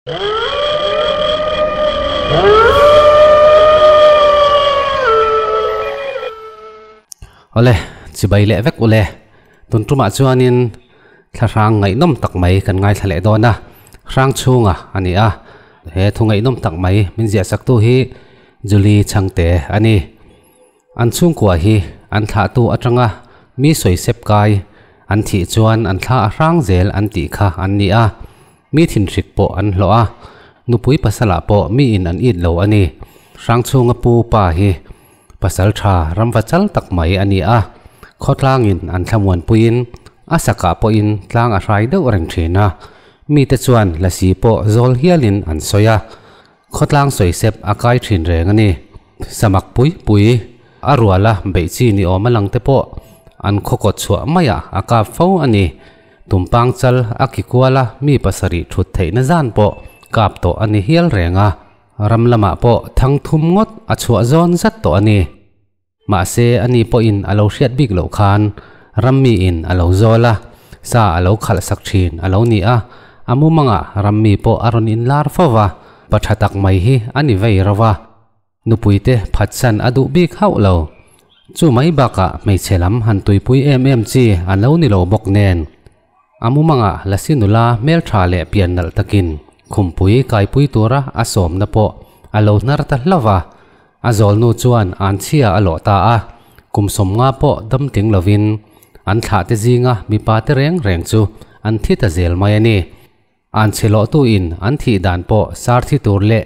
Awle, chibai leh vek ule. Tun tumah chuanin thlahrang ngaihnawm tak mai kan ngaithla leh dawn a, hrang chhunga a ni a. He thu ngaihnawm tak mai min ziahsaktu hi Julie Chhangte a ni. An chhungkua hi an thlahtu atanga mi sawisep kai an thih chuan an thla a hrang zel an tih kha an ni a, mi thinhrik pawh an hlawh a, nupui pasalah pawh mi in an it lo a ni. Hrang chhunga pu pa hi pasal tha ramva chal tak mai a ni a, khawtlangin an thlamuanpuiin a sakah pawhin tlang a hrai deuh reng thin a, mite chuan lasi pawh zawl hialin an sawi a. Khawtlang sawisep a kai thin reng a ni. Samak pui pui a ruala beih chi ni awm a lang te pawh an khaw kawt chhuah maiah a kap fo a ni. Tumpang chal a ki kuala mi pasarih thut theihna zan pawh kap tawh a ni hial reng a. Ram lamah pawh thang thum ngawt a chhuah zawn zat tawh a ni. Mahse, ani pawhin a lo hriat bik loh khan rammi in a lo zawl a, sa a lo khalh sak thin a lo ni a, a mumangah rammi pawh a rawn inlar fo va, pa tha tak mai hi a ni vei ro va, nupuite phatsan a duh bik hauh lo. Chu mai bakah hmeichhe lam han tuipui em em chi a lo ni lo bawk nen, a mumangah Lasi nula hmeltha leh pian nalh takin khumpui kaipui tura a sawmna pawh a lo hnar ta hlauh va, A zawlnu chuan an chhia a lawh ta a, kum sawmnga pawh dam tling lovin an thlah te zinga mipa te reng reng chu an thi ta zel mai a ni. An chhe lawhtu in an thih dan pawh sar thi tur leh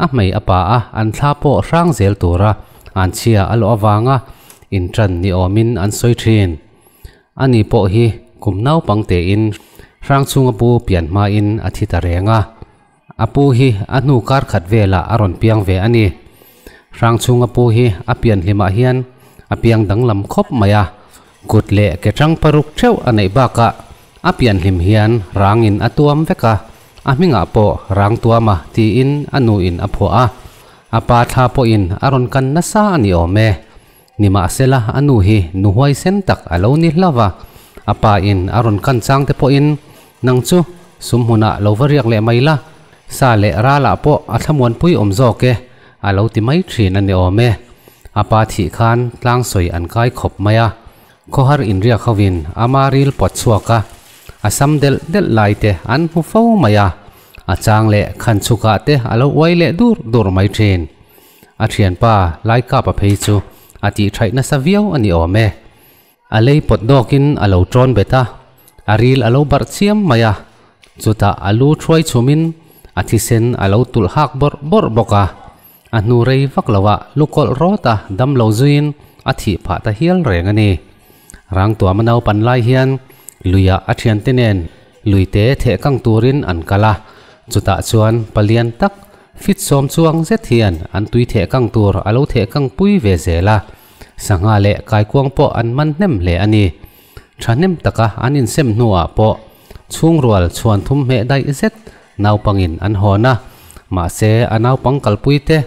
a hmei a pa a an thla pawh hrang zel tura an chhia a lawh avanga inṭan ni awmin an sawi ṭhin. Ani pawh hi kum naupang tein hrang chhunga pu pian hmain a thi ta reng a. A pu hi a hnu kar khat velah a rawn piang ve a ni. Hrangchhunga pu hi a pian hlimah hian a piang danglam khawp mai a, kut leh ke tang paruk theuh a neih bakah a pian hlim hian rangin a tuam vek a, a hmingah pawh rang tuama tiin a nuin a phuah a, a pa thla pawhin a rawn kan nasa a ni awm e. Nimahsela a nu hi nu huaisen tak a lo ni hlauh a, a pa in a rawn kan chang te pawhin Nang chu sum hmunah lo va riak leh mai la, sa leh ralah pawh a thlamuanpui awm zawk e, a lo ti mai thin a ni awm e. A pa thih khan tlang sawi an kai khawp mai a, khawhar inriak hovin ama ril pawt chhuak a, a sam delh delh lai te an hmu fo mai a, a chang leh khan chhukah te a lo uai leh dur dur mai thin. A thianpa Laikapa phei chu a tihṭhaih nasa viau a ni awm e. A lei pawt dawkin a lo ṭawn bet a, a ril a lo barh chiam mai a, chutah a lu ṭhuai chhumin a thisen a lo tulh hak bawrh bawrh bawk a. A hnu rei vak loah lu kawlh rawt a dam lo zuiin a thih phah ta hial reng a ni. Rangtuama naupan lai hian luiah a ṭhiante nen luite theh kang turin an kal a, chutah chuan palian tak fit sawm chuang zet hian an tui theh kang tur a lo theh kang pui ve zel a. Sangha leh kaikuang pawh an man hnem hle a ni. Thahnem taka an insem hnuah pawh chhungrual chhuan thum hmeh daih zet naupangin an hawn a, mahse a naupang kalpuite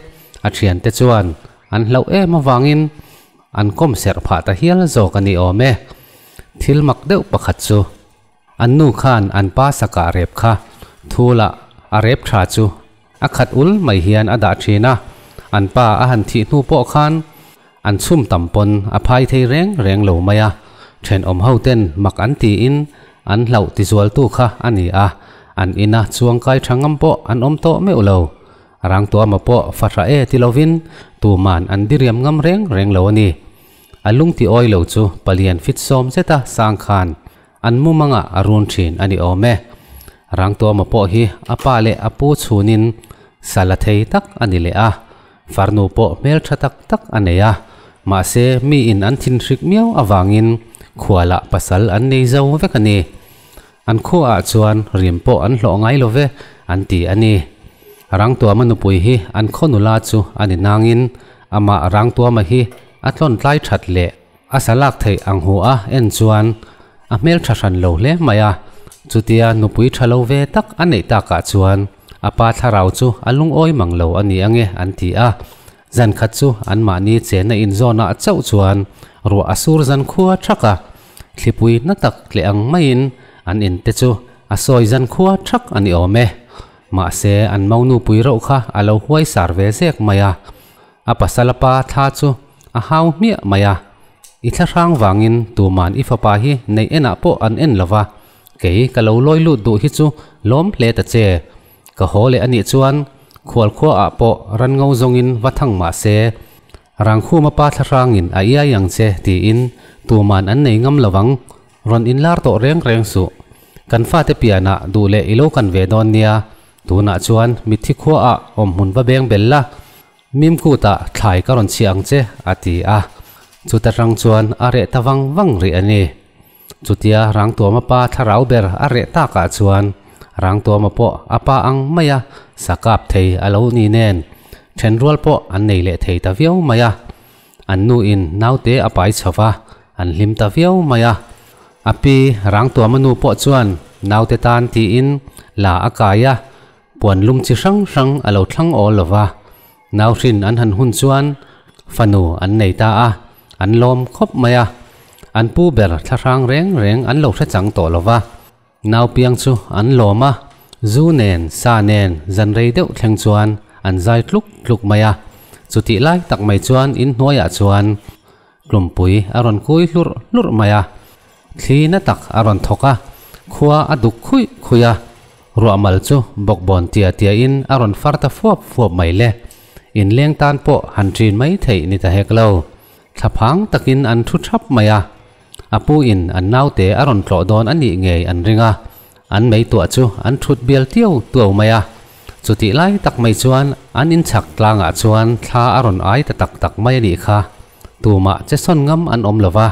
a thiante chuan an hlauh em avangin an kawm serh phah ta hial zawk a ni awm e. Thil mak deuh pakhat chu an nu khan an pa sakah rep kha thula a rep tha chu A khat ul mai hian a dah thin a, an pa a han thih hnu pawh khan an chhum tam pawn a phai thei reng reng lo mai a, thenawm ho ten mak an tiin an hlauh tizualtu kha a ni a, an ina chuangkai tha ngam pawh an awm tawh meuh lo. Rangtuama pawh fahra e ti lovin tuman an diriam ngam reng reng lo a ni. A lung ti awi lo chu palian fit sawm zeta sang khan an mumangah a run thin a ni awm e. Rangtuama pawh hi a pa leh a pu chhunin sa la thei tak a ni leh a, farnu pawh hmeltha tak tak a nei a, mahse miin an thinhrik miau avangin khualah pasal an nei zo vek a ni. An khuaah chuan rim pawh an hlawh ngai lo ve an ti a ni. Rangtuama nupui hi an khaw nula chu a ni nangin amah Rangtuama hi a tlawn tlai that leh A sa lak theih ang hu a en chuan a hmel tha hran lo hle mai a, chutia nupui tha lo ve tak a neih takah chuan a pa thlarau chu a lungawi mang lo a ni ange an ti a. Zan khat chu anmahni chenna inzawnah chauh chuan ruah a sur zan khua thak a, thlipui na tak tleh ang maiin an inte chu a sawi zan khua thak a ni awm e. Mahse an monu pui reuh kha a lo huai sar ve zek mai a, a pasal a pa thla chu a hau hmiah mai a. I thla hrang vangin tuman i fapa hi neih enah pawh an en lo va, kei ka lo lawi lut duh hi chu lawm hle ta che. Ka haw leh a nih chuan khual khua ah pawh ran ngo zawngin va thang mah se, Rangkhuma pa thla hrangin a iai ang che tiin tuman an nei ngam lo vang, rawn inlar tawh reng reng suh. Kan fate pianah duh leh i lo kan ve dawn nia, tunah chuan mitthi khua ah awm hmun va beng bel la, Mimkutah thlai ka rawn chhiah ang che a ti a, chuta tang chuan a reh ta vang vang rih a ni. Chutia Rangtuama pa thlarau ber a reh takah chuan Rangtuama pawh a pa ang mai a, sa kap thei a lo ni nen thenrual pawh an nei leh thei ta viau mai a. An nuin naute a pai chho va, an hlim ta viau mai a. A pi Rangtuama nu pawh chuan naute tan tiin la a kai a, puan lum chi hrang hrang a lo thlang awl lo va. Nau hrin an han hun chuan fanu an nei ta a, an lawm khawp mai a. An pu ber thlahrang reng reng an lo hre chang tawh lo va. Nau piang chu an lawm a, zu nen, sa nen zan rei deuh thleng chuan an zai tluk tluk mai a. Chutih lai tak mai chuan in hnuaiah chuan Tlumpui a rawn kui hlurh hlurh mai a, thli na tak a rawn thawk a, khua a duk khuih khuih a, ruah mal chu bawkbawn tia tiain a rawn far ta fuap fuap mai le. Inleng tan pawh han ṭin mai theih ni ta hek lo. Thlaphang takin an thu ṭhap mai a, a pu in an naute a rawn tlawh dawn a nih ngei an ring a, an meituah chu an ṭhut bial tiau tuau mai a. Chutih lai tak mai chuan an inchhak tlangah chuan thla a rawn ai ta tak tak mai a nih kha. Tumah che sawn ngam an awm lo va,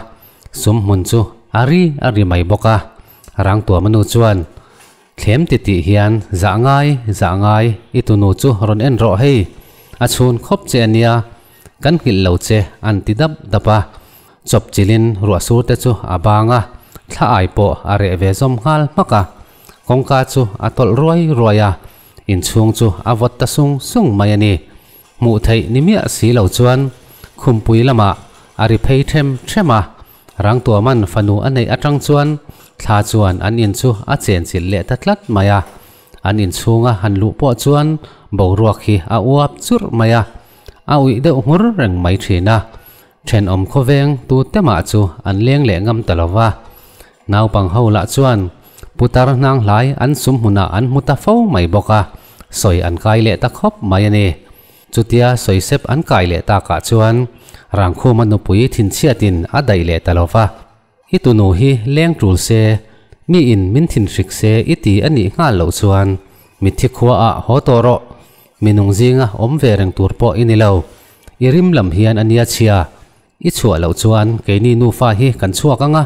sum hmun chu a ri a ri mai bawk a. Rangtuama nu chuan, Thlem ti tih hian zah ngai, zah ngai, i tunu chu rawn en rawh hei, a chhun khawp che a nia, kan nghilh lo che an ti dap dap a. Chawp chilin ruah sur te chu a bang a, thla ai pawh a reh ve zawm nghal hmak a. Kawngka chu a tawlh ruai ruai a, inchhung chu a vawt ta sung sung mai a ni. Hmuh theih ni miah si lo chuan khumpui lamah a ri phei them them a, Rangtuaman fanu a neih atang chuan thla chuan an in chu a chenchilh leh ta tlat mai a. An inchhunga han luh pawh chuan boruak hi a uap churh mai a, a uih deuh nghur reng mai thin a. Thenawm khawveng tute mah chu an leng leh ngam ta lo va. Naupang ho lah chuan putar hnang hlai an sum hmunah an hmu ta fo mai bawk a, sawi an kai leh ta khawp mai a ni. Chutia sawi sep an kai leh takah chuan Rangkhuma nupui thinchhiatin a daih leh ta lo va. I tunu hi leng tul se, mi in min thin hrik se i ti a nih nghal loh chuan mitthi khua ah haw tawh rawh, mi nung zinga awm ve reng tur pawh i ni lo. I rim lam hian a nia chhia, i chhuah loh chuan keini nufa hi kan chhuak ang a,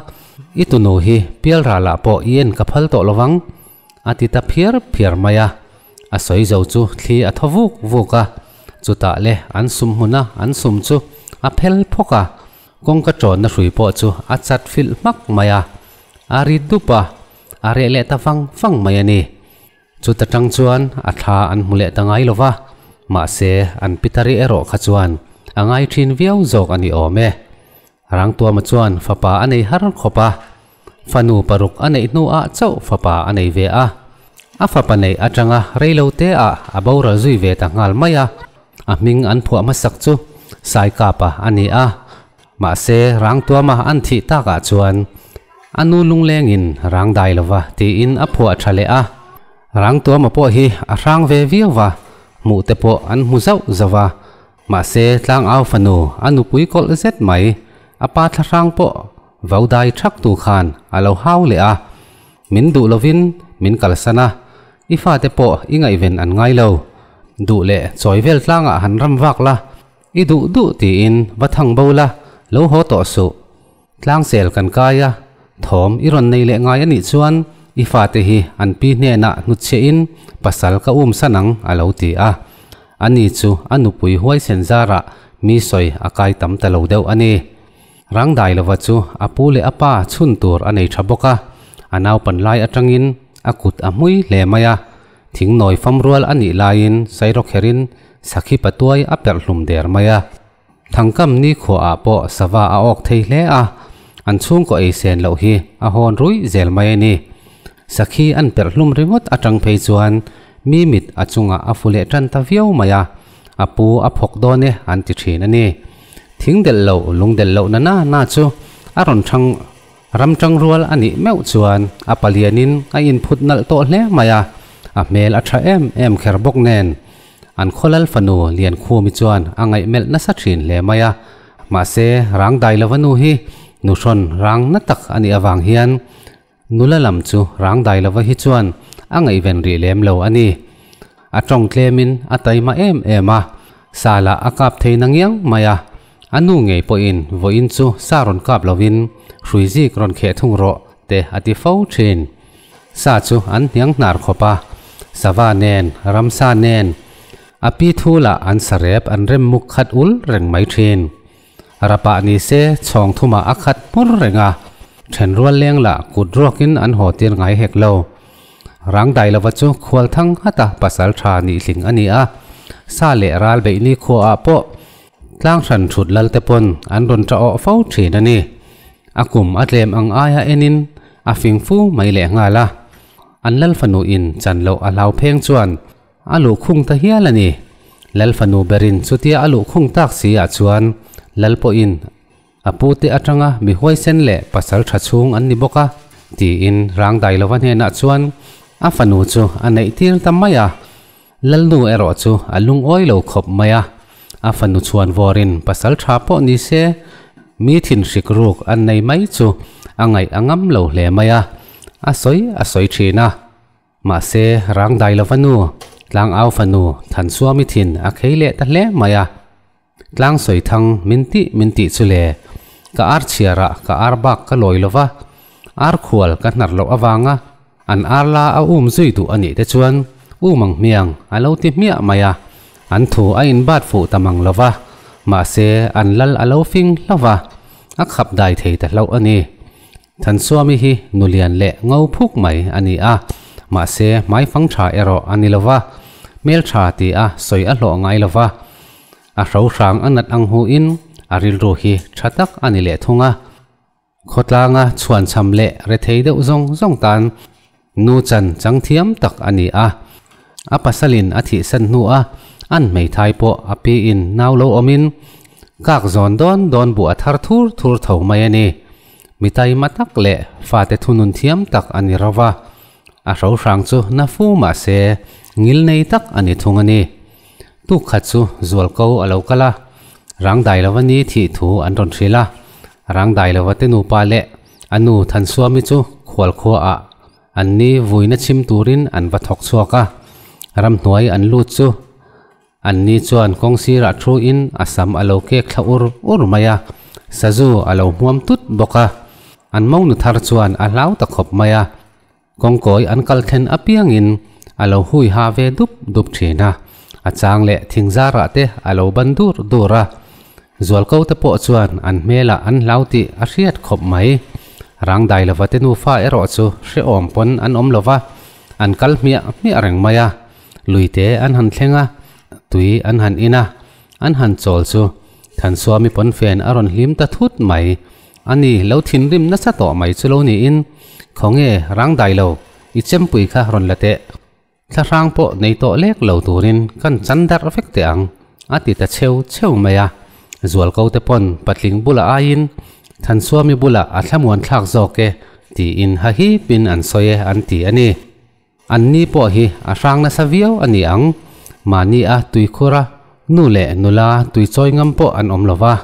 i tunu hi pialral ah pawh i en ka phal tawh lovang, a ti ta phiar phiar mai a. A sawi zo chu thli a thaw vuk vuk a, chutah le an sum hmuna an sum chu a phel phawk a. Kawngka ṭawnna hrui pawh chu a chat filh hmak mai a, a ri dup a, a reh leh ta vang vang mai a ni. Chuta ṭang chuan a thla an hmu leh ta ngai lo va, mahse an pitari erawh kha chuan a ngai ṭhin viau zawk a ni awm e. Rangtuama chuan fapa a nei har khawp a, fanu paruk a neih hnuah chauh fapa a nei ve a. A fapa neih aṭanga reilo te ah a boral zui ve ta nghal mai a, a hming an phuah hmasak chu Saikapa a ni a, mahse Rangtuama an thih takah chuan a nu lunglengin rang dai lova tiin a phuah ṭha leh a. Rangtuama pawh hi a hrang ve viau va, hmuh te pawh an hmu zauh zauh a, mahse tlangau fanu a nupui kawlh zet mai, a pa thlahrang pawh vau dai ṭhak tu khan a lo hau leh a. Min duh lovin min kalsan a, i fate pawh i ngaihven an ngai lo. Duh leh chawi vel tlangah han ram vak la, i duh duh tiin va thang bo la, lo haw tawh suh. Tlangsel kan kai a, thawm i rawn nei leh ngai a nih chuan i fate hi an pi hnenah hnutchhiahin pasal ka um san ang a lo ti a. Ani chu a nupui huaisen zarah mi sawi a kai tam ta lo deuh a ni. Rangdailova chu a pu leh a pa chhun tur a nei tha bawk a, a naupan lai atangin a kut a hmui hle mai a, thingnawi fam rual a nih laiin sairawkherin sakhi patuai a perh hlum der mai a. Thangkam nikhuaah pawh sava a awk thei hle a, an chhungkaw ei sen loh hi a hawn ruih zel mai a ni. Sakhi an perh hlum ringawt atang phei chuan mi mit a chungah a fu leh tan ta viau mai a, a pu a phawk dawn e an ti thin a ni. Thing delh loh, lung delh loh na na na chu a rawn thang ram tang rual a nih meuh chuan a palianin a inphut nalh tawh hle mai a, a hmel a tha em em kher bawk nen. An khawlal fanu Liankhumi chuan a ngaihmelh nasa thin hle mai a, mahse rang dai lova nu hi nuhrawn rang na tak a nih avang hian Nula lam chu rang dai lova hi chuan a ngaihven rih lem lo a ni. A tawng tlemin a taima em em a, sa lah a kap thei na ngiang mai a. A nu ngei pawhin vawiin chu sa rawn kap lovin hrui zik rawn kheh thung rawh te a ti fo thin. Sa chu an hniang hnar khawp a, sava nen, ramsa nen, a pi thu lah an sarep an rem muk khat ul reng mai thin. Rapah ni se chhawng thumah a khat hmur reng a, then rual leng lah kut ruakin an haw tir ngai hek lo. Rang dai lova chu khual thang hata pasal tha nih hling a ni a, sa leh ral beih ni khuaah pawh tlang hran thut lal te pawn an rawn ta awh fo thin a ni. A kum a tlem ang aia enin a fing fu mai leh nghal a, an lal fanu in chan loh a hlau pheng chuan A luhkhung ta hial a ni. Lal fanu berin chutia a luhkhung tak si ah chuan Lal pawhin a pute atanga mi huaisen leh pasal tha chhung an ni bawk a, tiin rang dai lova hnenah chuan a fanu chu a neih tir ta mai a. Lalnu erawh chu a lungawi lo khawp mai a, a fanu chhuan vawrin pasal tha pawh ni se mi thin hrik ruk an nei mai chu a ngaih a ngam lo hle mai a, a sawi a sawi thin a. Mahse, rang dai lova nu, tlang au fanu Thansuami thin a khei leh ta hle mai a. Tlang sawi thang min tih min tih chu le, ka ar chhiarah ka ar bak ka lawi lova, ar khual ka hnar loh avanga an ar la a um zui duh a nih te chuan um ang hmiang a lo ti hmiah mai a, an thu a inbat fuh ta mang lova, mahse an lal a lo fing hlauh a, a khap dai thei ta hlauh a ni. Thansuami hi nulian leh ngo phuk mai a ni a, mahse hmaifang tha erawh a ni lova, hmeltha ti a sawi a hlawh ngai lova, a hrohrang a nat ang huin a rilru hi tha tak a ni leh thung a. Khawtlanga chhuanchham leh rethei deuh zawng zawng tan nu chan chang thiam tak a ni a, a pasalin a thihsan hnu a an hmeithai pawh a piin nau lo awmin kak zawn dawn dawn buh a thar thur thur tho mai a ni. Mi taima tak leh fate thunun thiam tak a ni rova, a hrohrang chu na fu mah se ngil nei tak a ni thung a ni. Tuk khat chu zualko a lo kal a, rang dai lova ni thih thu an rawn hrilh a. Rang dai lova te nupa leh a nu Thansuami chu khualkhua ah an ni vuina chhim turin an va thawk chhuak a, ramhnuai an lut chu An ni chuan kawng sirah thu in a sam a lo kek thla ur ur mai a, sazu a lo hmuam tut bawk a. An monu thar chuan a hlau ta khawp mai a, kawngkawi an kal thlen apiangin a lo hui ha ve dup dup thin a, a chang leh thing zarah te a lo ban dur dur a. Zualko te pawh chuan an hmelah an hlau tih a hriat khawp mai. Rang dai lova te nufa erawh chu hrehawm pawn an awm lova, an kal hmiah hmiah reng mai a. Luite an han thleng a, tui an han in a, an han chawl chu Thansuami pawnfen a rawn hlim ta thut mai. Ani lo thinrim nasa tawh mai chu lo niin, Khawnge rang dai lo, i chempui kha rawn la teh. Thlahrang pawh nei tawh lek lo turin kan chan darh vek teh ang, a ti ta cheu cheu mai a. Zualko te pawn patling bulah aiin Thansuami bulah a thlamuan thlak zawk e, tiin hahipin an sawi e an ti a ni. An ni pawh hi a hrang nasa viau a ni ang. Mahni a tuikhur a, nu leh nula tui chawi ngam pawh an awm lo va,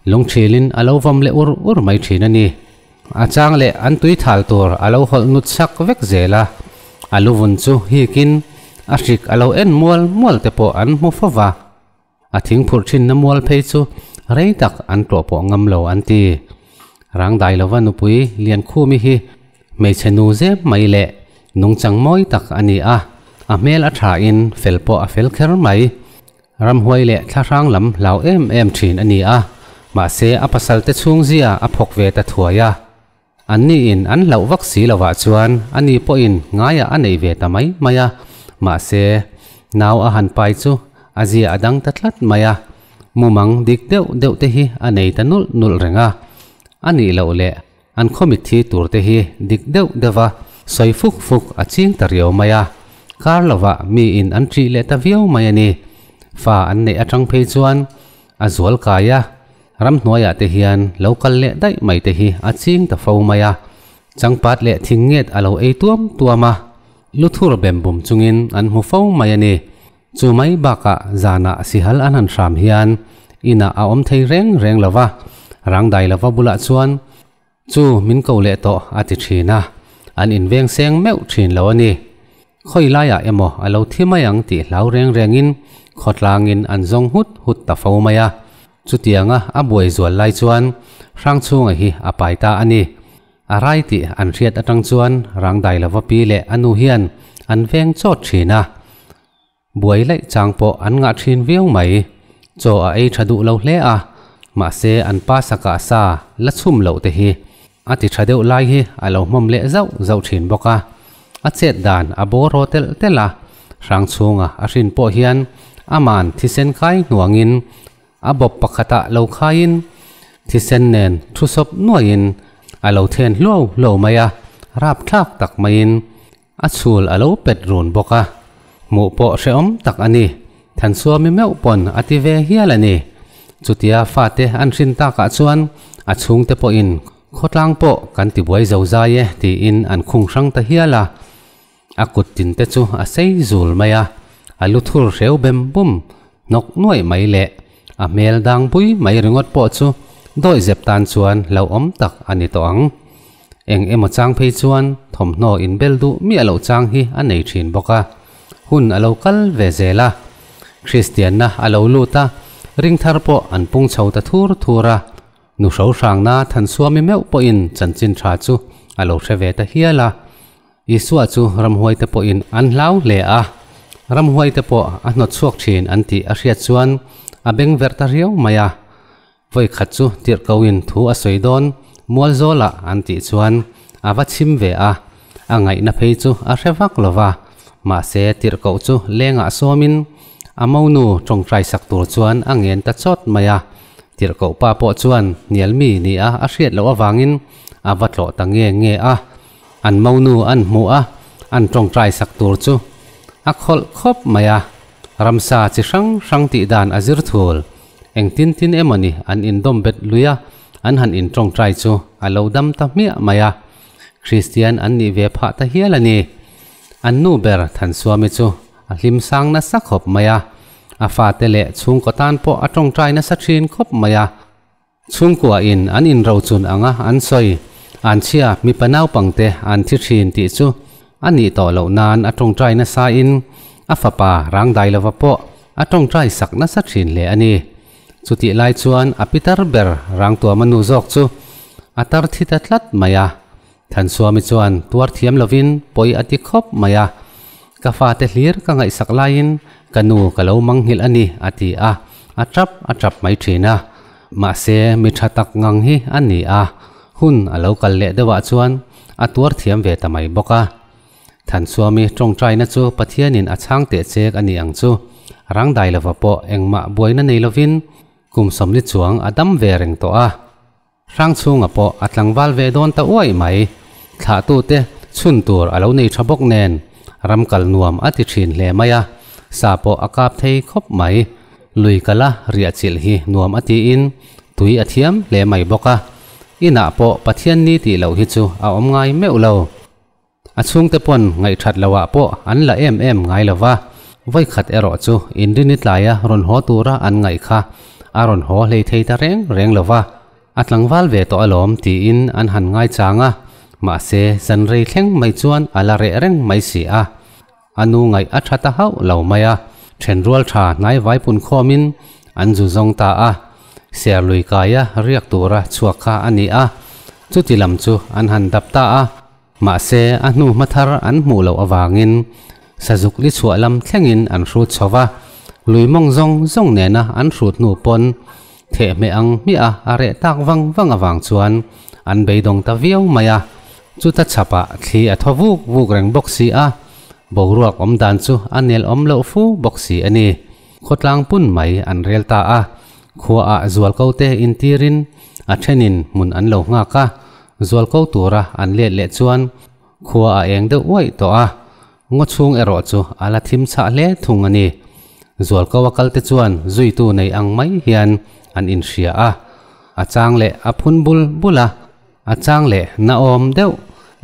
lungthilin a lo vawm leh ur ur mai thin a ni. A chang leh an tui thal tur a lo hawlh nut sak vek zel a, a luvun chu hikin a hrik a lo en mual mual te pawh an hmu fo va. A thing phurh thinna mual phei chu rei tak an tlawh pawh ngam lo an ti. Rang dai lova nupui Liankhumi hi hmeichhe nu zep mai leh nungchang mawi tak a ni a, a hmel a thain fel pawh a fel kher mai. Ramhuai leh thlahrang lam hlau em em thin a ni a, mahse a pasalte chhungzia a phawk ve ta thuai a. Anni in an hlauh vak si lovah chuan ani pawhin ngaiah a nei ve ta mai mai a, mahse nau a han pai chu a zia a dang ta tlat mai a, mumang dik deuh deuh te hi a nei ta nulh nulh reng a, a nih loh leh an khaw mitthi tur te hi dik deuh deuh a sawi fuk fuk a ching ta riau mai a. Kar lovah miin an ṭih leh ta viau mai a ni. Fa an neih aṭang phei chuan a zual kai a, ramhnuaiah te hian lo kal leh daih mai te hi a ching ta fo mai a. Changpat leh thing nget a lo ei tuam tuam a, luthur bem bum chungin an hmu fo mai a ni. Chu mai bakah zanah sihal an han hram hian inah a awm thei reng reng lo va, rang dai lova bulah chuan Chu min ko leh tawh a ti thin a, an inveng seng meuh thin lo a ni. Khawi laiah emaw a lo thi mai ang tih hlau reng rengin khawtlangin an zawng hut hut ta fo mai a. Chutianga a buai zual lai chuan Hrangchhunga hi a pai ta a ni. A rai tih an hriat atang chuan Rangdai lova pi leh a nu hian an veng chawt thin a. Buai laih chang pawh an ngah thin viau mai. Chaw a ei tha duh lo hle a, mahse an pa sakah sa la chhum loh te hi a ti tha deuh lai hi a lo hmawm leh zauh zauh thin bawk a. A chet dan a bawr haw telh telh a, hrang chhunga a hrin pawh hian aman thisen kai hnuangin a bawp pakhatah lo khaiin thisen nen thu sawp nuaiin a lo then hluau hluau mai a, rapthlak tak maiin A chhul a lo pet run bawk a, hmuh pawh hrehawm tak a ni. Thansuami meuh pawn a ti ve hial a ni. Chutia fate an hrin takah chuan a chhungte pawhin khawtlang pawh kan ti buai zo zai e tiin an khung hrang ta hial a. A kut tin te chu a sei zul mai a, a lu thur hreu bem bum hnawk nuaih mai leh a hmel dang pui mai ringawt pawh chu dawihzep tan chuan hlauhawm tak a ni tawh ang. Eng emaw chang phei chuan thawmhnaw inbel duh miah loh chang hi a nei thin bawk a, hun a lo kal ve zel a. Kristianna a lo lut a, ringthar pawh an pung chho ta thur thur a. Nu hrohrangna Thansuami meuh pawhin chanchin tha chu a lo hre ve ta hial a. Isua chu ramhuaite pawhin an hlau hle a, ramhuaite pawh a hnawt chhuak thin an tih a hriat chuan a beng verh ta riau mai a. Vawi khat chu tirhkoin thu a sawi dawn Mualzawlah an tih chuan a va chhim ve a, a ngaihna phei chu a hre vak lo va, mahse tirhkoh chu lengah sawmin a monu tawngtai sak tur chuan a ngen ta chawt mai a. Tirhkoh pa pawh chuan hnial mi nia a hriat loh avangin a va tlawh ta nge nge a. An monu an hmuh a, an tawngtai sak tur chu a khawlh khawp mai a, ramsa chi hrang hrang tih dan a zir thul. Engtin tin emaw ni an indawm bet lui a, an han intawngtai chu a lo dam ta hmiah mai a. Kristian an nih ve phah ta hial a ni. An nu ber Thansuami chu a hlim sang nasa khawp mai a, a fate leh chhungkaw tan pawh a tawngtai nasa thin khawp mai a. Chhungkua in an inrochun anga an sawi, an chhia mipa naupangte an thi thin tih chu a nih tawh loh nan a tawngtai nasa in a fapa rangdai lova pawh a tawngtai sak nasa thin hle a ni. Chutih lai chuan a pitar ber rangtuama nu zawk chu a tar thi ta tlat mai a. Thansuami chuan tuar thiam lovin pawi a ti khawp mai a, Ka fate hlir ka ngaihsak laiin ka nu ka lo manghilh a ni a ti a, a tap a tap mai thin a. Mahse mi tha tak ngang hi a ni a, hun a lo kal leh deuhah chuan a tuar thiam ve ta mai bawk a. Thansuami tawngtaina chu Pathianin a chhang teh chek a ni ang chu, rangdai lova pawh engmah buaina nei lovin kum sawmli chuang a dam ve reng tawh a. Hrangchhunga pawh a tlangval ve dawn ta uaih mai. Thlahtute chhun tur a lo nei tha bawk nen ram kal nuam a ti thin hle mai a, sa pawh a kap thei khawp mai. Lui kala riah chilh hi nuam a tiin tui a thiam hle mai bawk a. Inah pawh Pathian ni tih loh hi chu a awm ngai meuh lo. A chhungte pawn ngaihthat loah pawh an la em em ngai lo va, vawikhat erawh chu inrini tlaia rawn haw tura an ngaih kha a rawn haw hlei thei ta reng reng lo va, a tlangval ve tawh alawm tiin an han ngaichang a, mahse zan rei thleng mai chuan a la reh reng mai si a. A nu ngaih a tha ta hauh lo mai a, thenrual tha hnai vai pun khawmin an zu zawng ta a, Serlui kaia riak tura chhuak kha a ni a, chuti lam chu an han dap ta a. Mahse, a hnu hma thar an hmuh loh avangin sazuk li chhuah lam thlengin an hrut chho va, lui mawng zawng zawng nena an hrut hnu pawn thehmeh ang hmiah a reh tak vang vang avang chuan an beidawng ta viau mai a. Chuta chhapah thli a thaw vuk vuk reng bawk si a, boruak awm dan chu a nel awm loh fu bawk si a ni. Khawtlang pun mai an rel ta a, khuaah zualko te intirin a thenin hmun an lo nghak a, Zualko tura an let leh chuan khua a eng deuh uaih tawh a. Ngaw chhung erawh chu a la thim chhah hle thung a ni. Zualko a kalte chuan zuitu nei ang mai hian an inhria a. A chang leh a phun bul bul a, a chang leh na awm deuh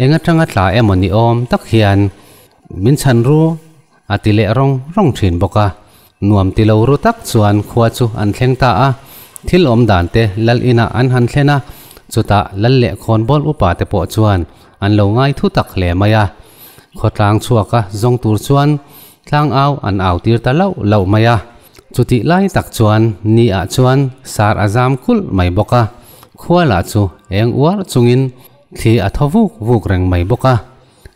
eng atanga tla emaw ni awm tak hian min chhan ru a ti leh rawng rawng thin bawk a. Nuam ti lo ru tak chuan khua chu an thleng ta a, thil awm dan te lal inah an han thlen a, chutah lal leh khawnbawl upa te pawh chuan an lo ngai thu tak hle mai a. Khawtlang chhuaka zawng tur chuan tlang au an au tir ta lauh lauh mai a. Chutih lai tak chuan ni ah chuan sar a zam kulh mai bawk a, khua lah chu eng uar chungin thli a thaw vuk vuk reng mai bawk a.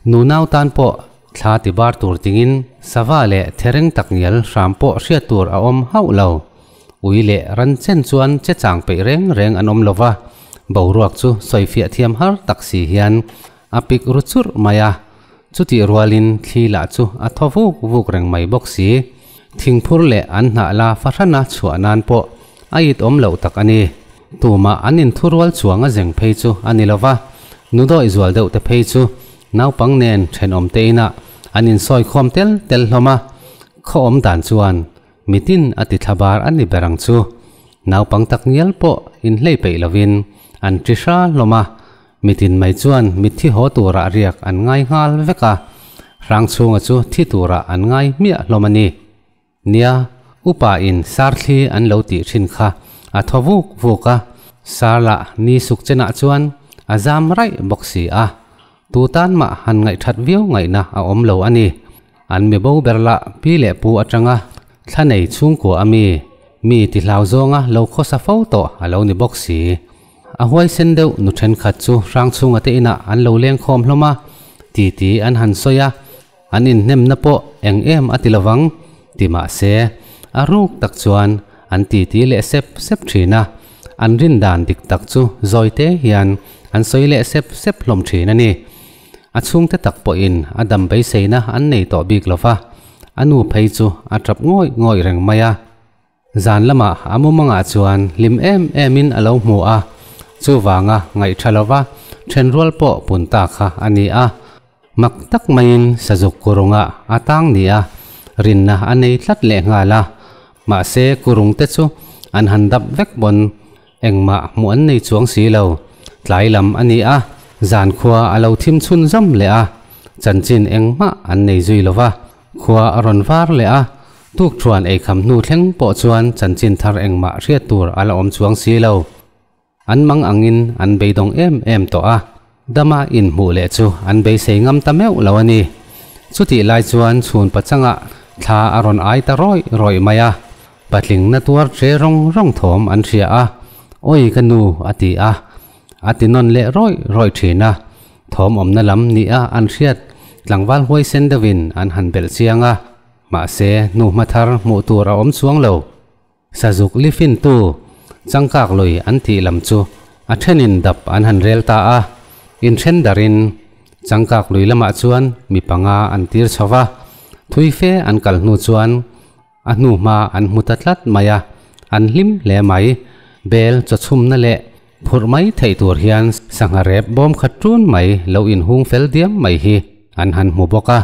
Nunau tan pawh thla ti bar tur tingin sava leh thereng tak ngial hram pawh hriat tur a awm hauh lo. Ui leh ran chen chuan che chang peih reng reng an awm lo va, boruak chu sawifiah thiam har tak si hian a pik ru churh mai a, chutih rualin thli lah chu a thaw vuk vuk reng mai bawk si. Thingphur leh an hnah la fahrana chhuah nan pawh a it awm loh tak a ni. Tumah an inthurual chuang a zeng phei chu a ni lo va, nu dawih zual deuh te phei chu naupang nen thenawm te inah an insawi khawm tel tel hlawm a, khaw awm dan chuan mitin a ti thlabar a ni ber ang chu. Naupang tak ngial pawh inhlei peih lovin an ṭi hra hlawm a, Mitin mai chuan mitthi haw turah riak an ngai nghal vek a, Hrangchhunga chu thi turah an ngai hmiah hlawm a ni. Nia, upa in sarthli an lo tih thin kha a thaw vuk vuk a, sar lah ni suk chenah chuan a zam raih bawk si a, tu tan mah han ngaihthat viau ngaihna a awm lo a ni. An mi bo ber lah pi leh pu atanga thla nei chhungkua a mi, mi ti hlau zawnga lo khawsa fo tawh a lo ni bawk si. A huaisen deuh nu thenkhat chu Hrangchhunga te inah an lo leng khawm hlawm a, titi an han sawi a, an inhnemna pawh eng em a ti lovang ti mah se, a ruk tak chuan an titi leh sep sep thin a, an rin dan dik tak chu zawi te hian an sawi leh sep sep hlawm thin a ni. A chhungte tak pawhin a dam beiseina an nei tawh bik lova, a nu phei chu a tap ngawih ngawih reng mai a. Zan lamah a mumangah chuan hlim em emin a lo hmu a, chuvanga ngaih tha lova thenrual pawh pun ta kha a ni a. Mak tak maiin sazuk kurungah a tang ni a, rinna a nei tlat leh nghal a. Mahse kurung te chu an han dap vek pawn engmah hmuh an nei chuang si lo. Tlai lam a ni a, zan khua a lo thim chhunzawm leh a, chanchin engmah an nei zui lova. Khua a rawn var leh a, tukṭhuan eikham hnu thleng pawh chuan chanchin thar engmah hriat tur a la awm chuang si lo. An mang angin an beidawng em em tawh a, dama inhmuh leh chu an beisei ngam ta meuh lo a ni. Chutih lai chuan chhun pachangah thla a rawn ai ta rawih rawih mai a, patling na tuar ṭe rawng rawng thawm an hria a, Awi ka nu a ti a, a ti nawn leh rawih rawih ṭhin a. Thawm awmna lam nia an hriat tlangval huaisen deuhin an han belh chiang a, mahse hnuhma thar hmuh tur a awm chuang lo. Sazuk lifintu changkak lui an tih lam chu a thenin dap an han rel ta a, inthen darin changkak lui lamah chuan mi panga an tir chho va, thui fe an kal hnu chuan A hnu hma an hmu ta tlat mai a, an hlim hle mai. Bel chawchhumna leh phurh mai theih tur hian sangha rep bawm khat ṭun mai lo inhung fel diam mai hi an han hmu bawk a.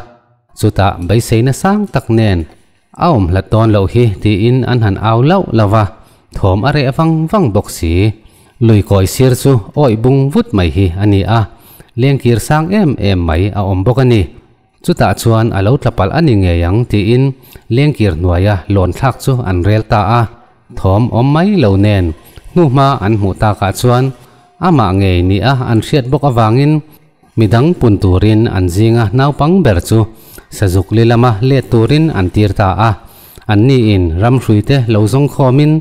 Chutah beiseina sang tak nen a awm hlat dawn loh hi tiin an han au lauh lauh a, thawm a reh vang vang bawk si. Lui kawi sir chu awih bung vut mai hi a ni a, lengkir sang em em mai a awm bawk a ni. Chutah chuan a lo tla palh a ni ngei ang tiin lengkir hnuaia lawn thlak chu an rel ta a. Thawm awm mai lo nen hnuhma an hmuh takah chuan amah ngei nia an hriat bawk avangin midang pun turin an zinga naupang ber chu sazuk li lama let turin an tir ta a. Anniin ramhruite lo zawng khawmin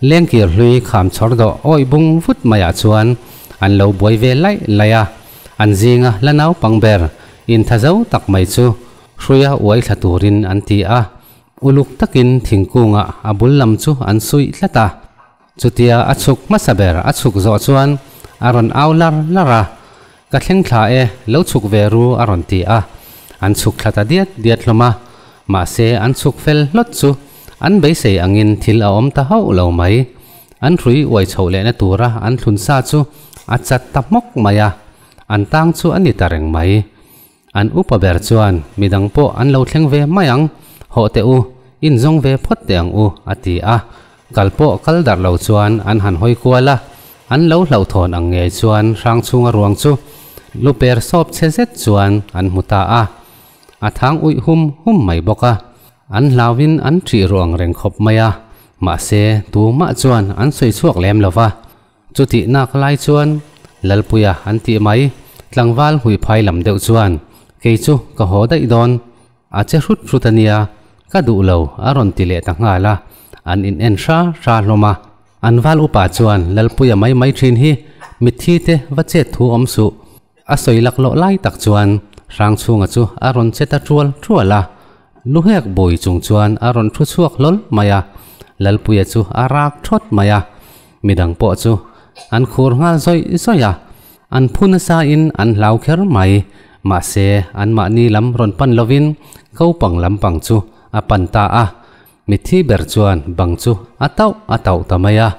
lengkir hlui kham chhawr dawh awih bung vut maiah chuan an lo buai ve laih laih a. An zinga la naupang ber Intha zo tak mai chu hruia uai thla turin an ti a, uluk takin thingkungah a bul lam chu an suih tlat a. Chutia a chhuk hmasa ber a chhuk zawh chuan a rawn au lar lar a, Ka thleng thla e, lo chhuk ve ru a rawn ti a. An chhuk thla ta diat diat hlawm a, mahse an chhuk fel hlawt chu an beisei angin thil a awm ta hauh lo mai. An hrui uai chhoh lehna tura an thlun sa chu a chat ta hmawk mai a. An tang chu a ni ta reng mai. An upa ber chuan, Midang pawh an lo thleng ve mai ang, hawh teh u, in zawng ve phawt teh ang u, a ti a. Kal pawh kal darh lo chuan an han hawi kual a, an lo hlauhthawn ang ngei chuan hrang chhunga ruang chu lu per sawp chhe zet chuan an hmu ta a. A thang uih hum hum mai bawk a, an hlauin an ṭih ruang reng khawp mai a, mahse tumah chuan an sawi chhuak lem lo va. Chutih nak lai chuan Lalpuia an tih mai, tlangval hui phai lam deuh chuan, Kei chu ka haw daih dawn, a che hrut hrut a nia, ka duh lo a rawn ti leh ta nghal a, an in en hra hra hlawm a. An val upa chuan Lalpuia mai mai thin hi mitthi te va chet thu awm suh, a sawi laklawh lai tak chuan Hrangchhunga chu a rawn che ta tual tual a, Luhek bawi chung chuan a rawn thu chhuak hlawl mai a, Lalpuia chu a rak thawt mai a, midang pawh chu an khur nghal zawih zawih a, an phu nasa in an hlau kher mai, mahse anmahni lam rawn pan lovin kopang lampang chu a pan ta a, mitthi ber chuan bang chu a tauh a tauh ta mai a,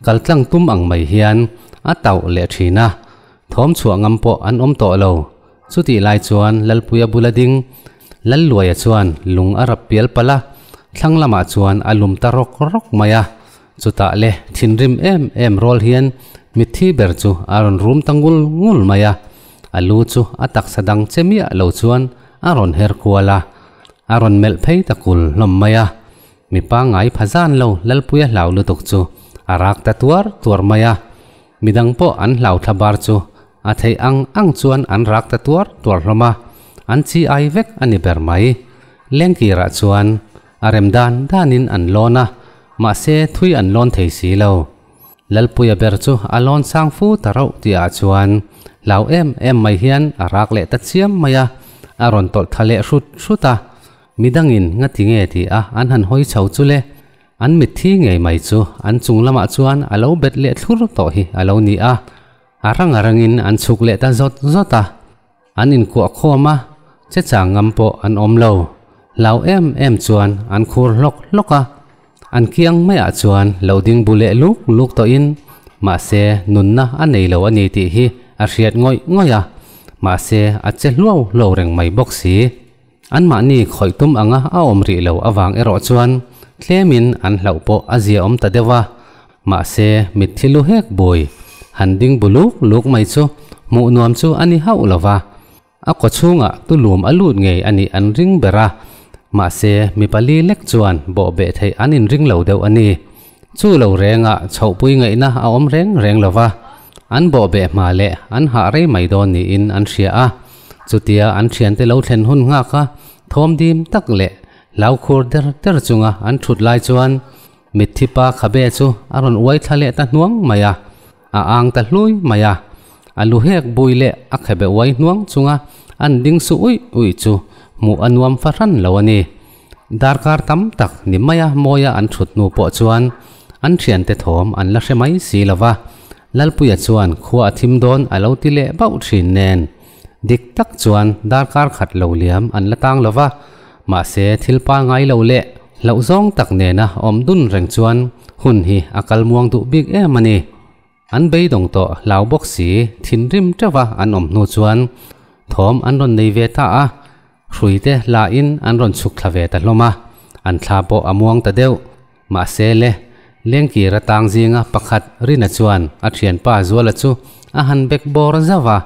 kaltlang tum ang mai hian a tauh leh thin a, thawm chhuah ngam pawh an awm tawh lo. Chutih lai chuan Lalpuia bula ding Lalluaia chuan lung a rap pial palh a, thlang lamah chuan a lum ta rawk rawk mai a. Chutah le thinrim em em rual hian mitthi ber chu a rawn rum ta ngul ngul mai a, a lu chu a taksa dang che miah lo chuan a rawn her kual a, a rawn melh phei ta kul hlawm mai a. Mi pangngai pha zan lo Lalpuia hlau lutuk chu a rak ta tuar tuar mai a, midang pawh an hlau thla bar chu A theih ang ang chuan an rak ta tuar tuar hlawm a, an chi ai vek a ni ber mai. Lengkirah chuan a rem dan danin an lawn a, mahse thui an lawn thei si lo. Lalpuia ber chu a lawn sang fu ta rauh tihah chuan hlau em em mai hian a rak leh ta chiam mai a, a rawn tawlh tha leh hrut hrut a. Midangin ngati nge ti a an han hawi chho chu le, an mitthi ngei mai chu an chung lamah chuan a lo bet leh thlur tawh hi a lo ni a. A rang a rangin an chhuk leh ta zawt zawt a, an inkuah khawm a, che chang ngam pawh an awm lo. Hlau em em chuan an khur hlawk hlawk a, an kiang maiah chuan lo ding bu leh luk luk tawhin, mahse nunna a nei lo a ni tih hi a hriat ngawih ngawih a, mahse a che hluau hluau reng mai bawk si. Anmahni khawih tum anga a awm rih lo avang erawh chuan tlemin an hlauh pawh a zia awm ta deuh a, mahse mitthi lu hek bui han ding bu luk luk mai chu hmuh nuam chu a ni hauh lo va, a kaw chhungah tulum a lut ngei a nih an ring ber a, mahse mi pali lek chuan bawh beh theih an inring lo deuh a ni. Chu lo rengah chhohpui ngaihna a awm reng reng lo va, an bawh beh hma leh an hah rei mai dawn niin an hria a. Chutia an thiante lo thlen hun nghak a, thawm dim tak leh hlau khur der der chunga an thut lai chuan mitthi pa khabe chu a rawn uai thla leh ta hnuang mai a, a ang ta hlui mai a. A lu hek bui leh a khabe uai hnuang chunga an ding su uih uih chu hmuh a nuam fahran lo a ni. Darkar tam tak ni maia mawia an thut hnu pawh chuan an thiante thawm an la hre mai si lo va, Lalpuia chuan khua a thim dawn a lo ti leh bauh thin nen. Dik tak chuan darkar khat lo liam an la tang lo va, mahse thil pangai lo leh hlauh zawng tak nena awm dun reng chuan hun hi a kal muang duh bik em a ni. An beidawng tawh hlau bawk si thinrim teuh a an awm hnu chuan thawm an rawn nei ve ta a, hruite hlain an rawn chhuk thla ve ta hlawm a, an thla pawh a muang ta deuh. Mahse le, Lengkir atang zinga pakhat Rina chuan a thianpa Zuala chu a han bek bawr zauh a,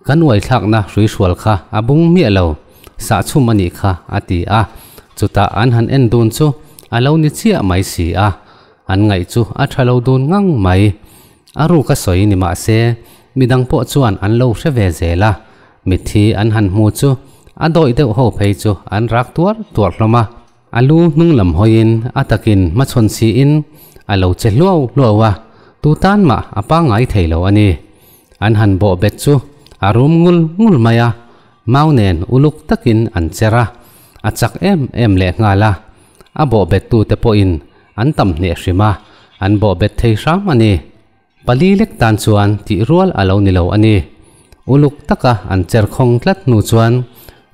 Kan uaithlakna hruihrual kha a bung miah lo, sahchhum a nih kha, a ti a. Chutah an han en dun chu a lo ni chiah mai si a, an ngaih chu a tha lo dun ngang mai. A ruk a sawi ni mah se, midang pawh chuan an lo hre ve zel a, mitthi an han hmu chu a dawih deuh ho phei chu an rak tuar tuar hlawm a. A lu hnung lam hawiin a takin hmachhawn siin a lo che hluau hluau a, tu tan mah a pangngai thei lo a ni. An han bawh bet chu a rum ngul ngul mai a, mau nen uluk takin an cher a, a chak em em leh nghal a. A bawh bettute pawhin an tam hneh hrim a, an bawh bet thei hram a ni. Pali lek tan chuan tih rual a lo ni lo a ni. Uluk taka an cher khawng tlat hnu chuan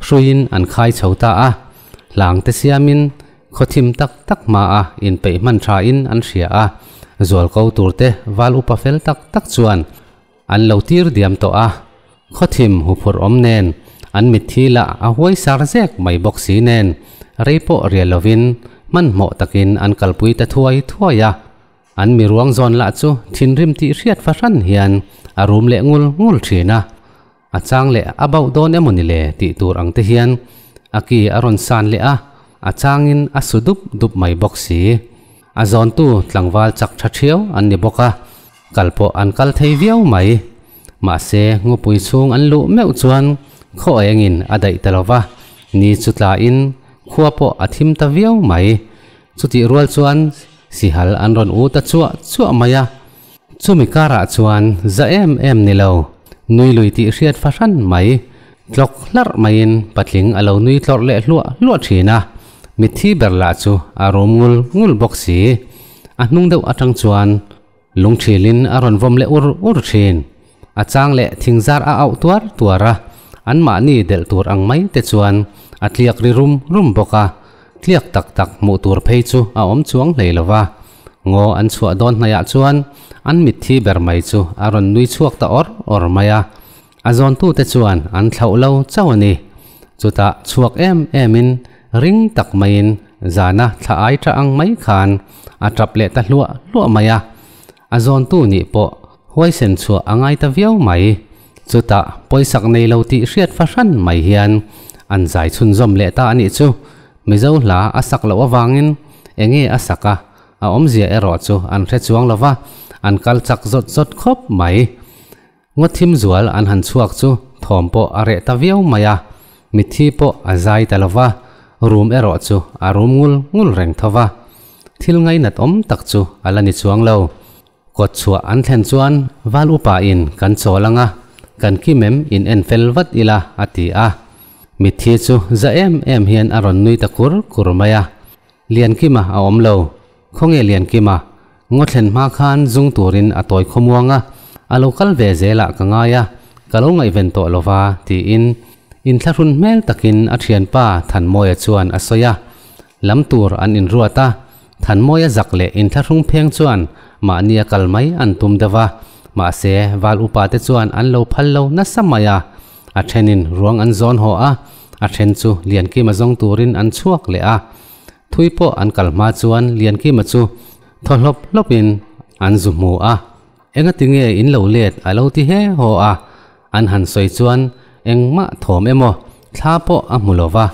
hruiin an khai chho ta a, hlang te siamin khaw thim tak tak hmaa inpeih hman thain an hria a, zualko turte val upa fel tak tak chuan an lo tir diam tawh a, khaw thim huphurh awm nen An mitthi lah a huai sar zek mai bawk si nen rei pawh rial lovin hmanhmawh takin an kalpui ta thuai thuai a. An mi ruang zawn lah chu thinrim tih hriat fahran hian a rum leh ngul ngul thin a. A chang leh a bauh dawn emawni le tih tur ang te hian a ki a rawn san leh a, a changin a su dup dup mai bawk si. A zawntu tlangval chak tha thiau an ni bawk a, kal pawh an kal thei viau mai. Mahse, ngupui chhung an luh meuh chuan khaw engin a daih ta lo va, ni chu tlain khua pawh a thim ta viau mai. Chutih rual chuan sihal an rawn u ta chuah chuah mai a. Chumi karah chuan za em em ni lo, nui lui tih hriat fahran mai, tlawk hlarh maiin patling a lo nui tlawrh leh hluah hluah thin a. Mitthi ber lah chu a rum ngul ngul bawk si. A hnung deuh atang chuan lungthilin a rawn vawm leh ur ur thin. A chang leh thingzar a auh tuar tuar a, anmahni delh tur ang mai te chuan a tliak ri rum rum bawk a. Tliak tak tak hmuh tur phei chu a awm chuang hlei lo va. Ngaw an chhuah dawn hnaiah chuan an mitthi ber mai chu a rawn nui chhuak ta awr awr mai a. A zawntute chuan an thlauh lo chauh a ni. Chutah chhuak em emin ring tak maiin zana thla ai tha ang mai khan a tap leh ta hluah hluah mai a. A zawntu nih pawh huaisen chhuah a ngai ta viau mai. Chutah pawisak nei lo tih hriat fahran mai hian an zai chhunzawm leh ta a nih chu. Mizo hla a sak loh avangin enge a sak a, a awmzia erawh chu an hre chuang lo va, an kal chak zawt zawt khawp mai. Ngaw thim zual an han chhuak chu thawm pawh a reh ta viau mai a, mitthi pawh a zai ta lo va, rum erawh chu a rum ngul ngul reng tho va. Thil ngainat awm tak chu a la ni chuang lo. Kawt chhuah an thlen chuan val upa in kan chawl ang a, kan kim em in en fel vat ila a ti a. Mitthi chu za em em hian a rawn nui ta kur kur mai a. Liankima a awm lo. Khawnge Liankima? Ngaw thlen hma khan zung turin a tawi khawmuang a, a lo kal ve zelah ka ngai a, ka lo ngaihven tawh lo va tiin inthlahrun hmel takin a thianpa Thanmawia chuan a sawi a. Lam tur an inruat a, Thanmawia zak leh inthlahrung pheng chuan mahnia kal mai an tum deuh a, mahse val upa te chuan an lo phal lo nasa mai a, a thenin ruang an zawn haw a, a then chu Liankima zawng turin an chhuak leh a. Thui pawh an kal hma chuan Liankima chu thaw hlawp hlawpin an zu hmu a, Engati nge in lo let a lo ti he haw a, an han sawi chuan engmah thawm emaw thla pawh a hmu lo va,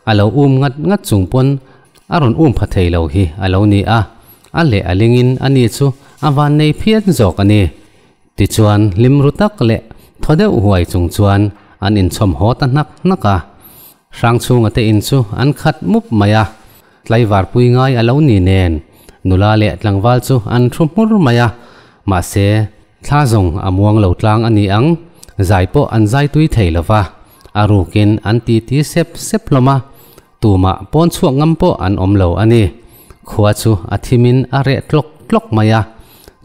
a lo um ngat ngat chung pawn a rawn um pha thei lo hi a lo ni a, a leh a lingin a ni chu a van nei phian zawk a ni. Tichuan hlim ru tak leh thaw deuh huai chung chuan an inchhawm haw ta hnak hnak a. Hrangchhunga te in chu an khat mup mai a, tlaivar pui ngai a lo ni nen nula leh tlangval chu an thu hmur mai a, mahse thla zawng a muang lo tlang a ni ang, zai pawh an zai tui thei lo va, a rukin an ti ti sep sep hlawm a, tumah pawn chhuak ngam pawh an awm lo a ni. Khua chu a thimin a reh tlawk tlawk mai a,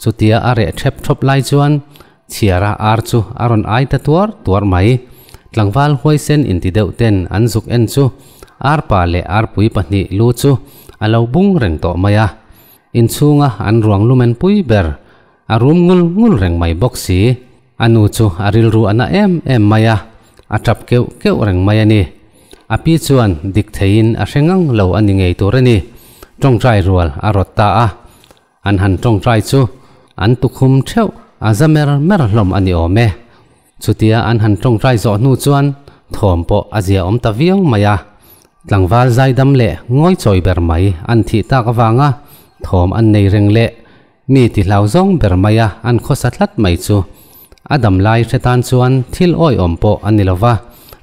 chutia a reh thep thawp lai chuan Chhiara ar chu a rawn ai ta tuar tuar mai. Tlangval huaisen inti deuh ten an zuk en chu arpa leh arpui pahnih lu chu a lo bung reng tawh mai a. Inchhunga an ruang lumen pui ber a rum ngul ngul reng mai bawk si. A nu chu a rilru a na em em mai a, a tap keuh keuh reng mai a ni. A pi chuan dik theiin a hre ngang lo a ni ngei tur a ni. Tawngtai rual a rawt ta a. An han tawngtai chu an tukhum theuh a za mer mer hlawm a ni awm e. Chutia an han tawngtai zawh hnu chuan thawm pawh a zia awm ta viau mai a. Tlangval zaidam leh ngawi chawi ber mai an thih tak avanga thawm an nei reng leh mi ti hlau zawng ber mai a an khawsa tlat mai chu a dam lai hre tan chuan thil awihawm pawh a ni lo va,